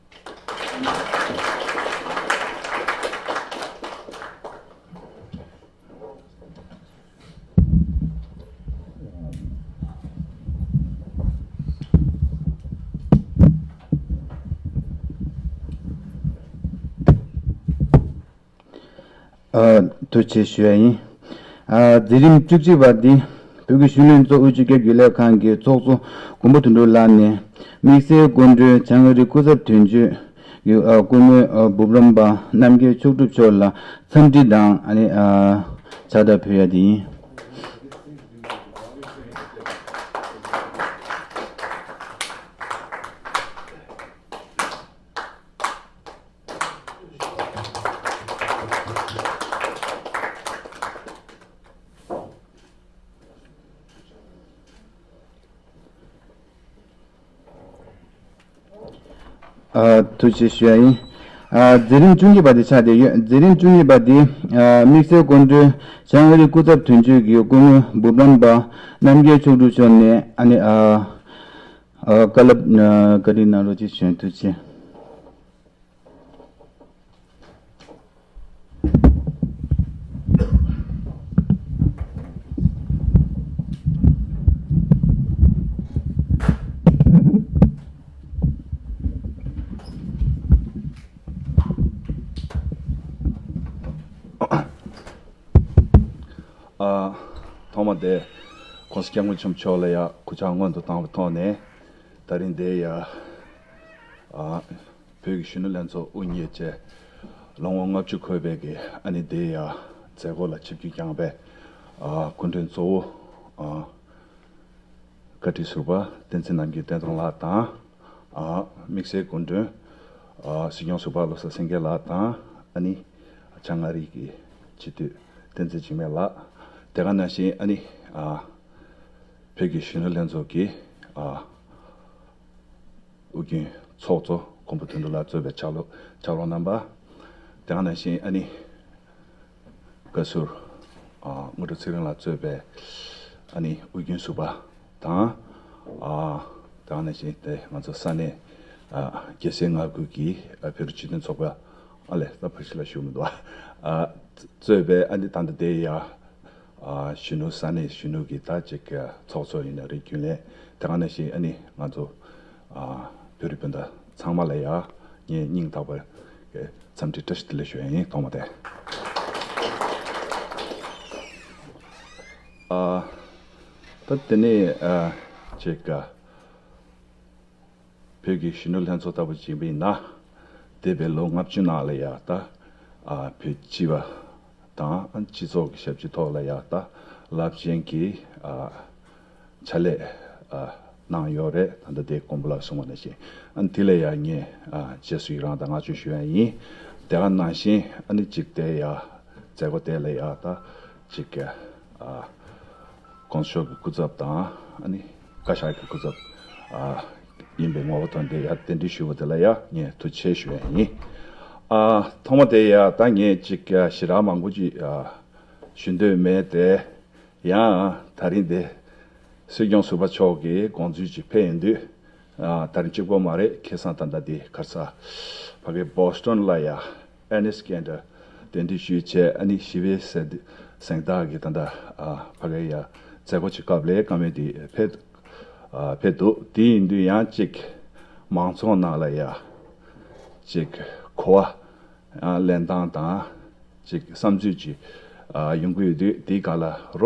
ཐུགས་རྗེ་ཆེ་ཞུ་ཡ་ཡིན། མཛད་རིམ་བཅུ་གཅིག་པ་འདི་བོད་ཀྱི་གཞོན་ནུ་ལྷན་ཚོགས་དབུས་སྤྱི་ཁྱབ་རྒྱུན་ལས་ཁང་གི་ཚོགས་གཙོ་མགོན་པོ་དོན་གྲུབ་ལགས་ནས་དམིགས་བསལ་སྐུ་མགྲོན་བྱང་ཨ་རིའི་སྐུ་ཚབ་དོན་གཅོད་ཀྱི་སྐུ་ངོ་འབུམ་རམས་པ་རྣམ་རྒྱལ་མཆོག་གྲུབ་མཆོག་ལ་འཚམས་འདྲི་དང་ཕྱག་རྟགས་ཕུལ་ཡ་དེ་ཡིན། ཨ། ཐུགས་རྗེ་ཆེ་ཞུ་ཡ་ཡིན། ཨ། མཛད་རིམ་བཅུ་གཉིས་པ་དེ་ཆགས་བསྡད་ཡོད། མཛད་རིམ་བཅུ་གཉིས་པ་དེ། ཨ། དམིགས་བསལ་སྐུ་མགྲོན་བྱང་ཨ་རིའི་སྐུ་ཚབ་དོན་གཅོད་ཀྱི་སྐུ་ངོ་འབུམ་རམས་པ་རྣམ་རྒྱལ་མཆོག་སྤྲུལ་མཆོག་ནས་ཨ་ནི། ཨ། ཨ། བཀའ་སློབ། ཨ། བཀའ་འདྲི་གནང་རོགས་ཅེས་ཞུ། ཐུགས་རྗེ་ཆེ། ཨ། ཐོག་མ་དེ་༸གོང་ས་༸སྐྱབས་མགོན་ཆེན་པོ་མཆོག་ལ་ཡ་སྐུ་ཕྱག་སྔོན་དུ་བཏང་བའི་ཐོག་ནས། ད་རིང་འདིར་ཡ། ཨ། བོད་ཀྱི་གཞོན་ནུ་ལྷན་ཚོགས་དབུ་བརྙེས་བྱས་ལོ་ངོ་ལྔ་བཅུ་འཁོར་བའི་གི་ཨ་ནི་འདིར་ཡ་མཛད་སྒོ་ལ་ཆིབས་བསྒྱུར་བསྐྱངས་པའི། ཨ། སྐུ་མགྲོན་གཙོ་བོ། ཨ། བཀའ་ཁྲི་ཟུར་པ་བསྟན་འཛིན་ནམ་རྒྱུན་བསྟན་སྒྲོན་ལགས་དང་། ཨ། དམིགས་བསལ་སྐུ་མགྲོན། ཨ། སྲིད་སྐྱོང་ཟུར་པ་བློ་བཟང་སེང་གེ་ལགས་དང་། ཨ་ནི་བྱང་ཨ་རི་གི་སྤྱི་འཐུས་བསྟན་འཛིན་འཇིགས་མེད་ལགས། དེ་ག་ནང་བཞིན་ཨ་ནི། ཨ། བོད་ཀྱི་གཞོན་ནུ་ལྷན་ཚོགས་ཀྱི། ཨ། དབུ་རྒྱུན་ཚོགས་གཙོ་མགོན་པོ་དོན་གྲུབ་ལགས་གཙོས་པའི་ཕྱག་ལོ་ཕྱག་རོགས་རྣམ་པ། དེ་ག་ནང་བཞིན་ཨ་ནི། བཀའ་ཟུར། ཨ། དངོས་གྲུབ་ཚེ་རིང་ལགས་གཙོས་པའི་ཨ་ནི་དབུ་རྒྱུན་ཟུར་པ་དང་། ཨ། དེ་ག་ནང་བཞིན་དེ་ང་ཚོ་ས་གནས། ཨ། རྒྱལ་སའི་མངའ་ཁུལ་གྱི། ཨ། བོད་རིགས་སྤྱི་མཐུན་ཚོགས་པ། ཨ་ལས་ད་ཕར་ཕྱི་ལ་ཞུ་མི་འདུག་ཨ། གཙོས་པའི་ཨ་ནི་ད་ལྟ་དེ་ཡ། ཨ། གཞོན་ནུ་ས་གནས་གཞོན་ནུ་གི་ད་ཅིག་ཚོགས་གཙོ་ཡིན་ན་རེད། རྒྱུན་ལས་དེ་ག་ནང་བཞིན་ཨ་ནི་ང་ཚོ། ཨ། བོད་རིགས་སྤུན་ཟླ་ཚང་མ་ལ་ཡ་ངས་སྙིང་ཐག་པའི་འཚམས་འདྲི་བཀྲ་ཤིས་བདེ་ལེགས་ཞུ་ཡ་ཡིན། ཐོག་མ་དེ། ཨ། ད་དེ་ནས། ཨ། ཅིག་བོད་ཀྱི་གཞོན་ནུ་ལྷན་ཚོགས་ལྟ་བུ་ཅིག་ཡིན་ན། འདས་པའི་ལོ་ལྔ་བཅུ་ནང་ལ་ཡ་ད། ཨ། བོད་སྤྱི་པ་དང་སྤྱི་ཚོགས་ཀྱི་ཞབས་ཕྱི་ཐོག་ལ་ཡ་ད་རླབས་ཆེན་གྱི། ཨ། ཕྱག་ལས། ཨ། གནང་ཡོད་རེད། ད་ལྟ་དེ་མགོན་པོ་ལགས་གསུངས་པ་ནང་བཞིན། ཨ་ནི་དེ་ལ་ཡ་ངས། ཨ། རྗེས་སུ་ཡི་རང་དང་བསྔགས་བརྗོད་ཞུ་ཡ་ཡིན། དེ་ག་ནང་བཞིན་ཨ་ནི་གཅིག་དེ་ཡ་མཛད་སྒོ་དེ་ལ་ཡ་ད་གཅིག་ཨ། ༸གོང་ས་མཆོག་གི་སྐུ་ཚབ་དང་ཨ་ནི་བཀའ་ཤག་གི་སྐུ་ཚབ། ཨ། ཡིན་པའི་ངོ་བོ་དང་དེ་ཡ་གདན་འདྲེན་ཞུ་བ་དེ་ལ་ཡ་ངས་ཐུགས་རྗེ་ཆེ་ཞུ་ཡ་ཡིན། ཨ། ཐོག་མ་དེ་ཡ་ད་ངས་གཅིག་ཞེ་དྲག་མང་པོ་ཅིག་ཨ། ཞུ་འདོད་མེད་དེ། ཡང་ད་རིང་འདི་སྲིད་སྐྱོང་ཟུར་པ་མཆོག་གིས་དགོངས་ཚུལ་ཅིག་ཕེབས་ཡོང་དུས། ཨ། ད་རིང་གཅིག་པོ་མ་རེད། ཁ་སང་ད་ལྟ་འདི་ག་རེ་ཟ། ཕ་གི་བོ་སི་ཊོན་ལ་ཡ་ཨེ་ནེ་སི་ཀེན་ཌར་གདན་འདྲེན་ཞུས་བྱས། ཨ་ནི་ཞི་བའི་གཟེངས་རྟགས་ཀྱི་ད་ལྟ། ཨ། ཕ་གི་ཡ་མཛད་སྒོ་ཅིག་སྐབས་ལ་བཀའ་མོལ་འདི་ཕེབས། ཨ། ཕེབས་འདུག་དེ་ཡིན་དུས་ཡང་གཅིག་མང་ཚོགས་ནང་ལ་ཡ་གཅིག་གོ་བ། ཨ། ལེན་སྟངས་དང་གཅིག་བསམ་ཚུལ་ཅིག་ཨ། ཡོང་གི་ཡོད་དུས། དེའི་སྒང་ལ་རོགས།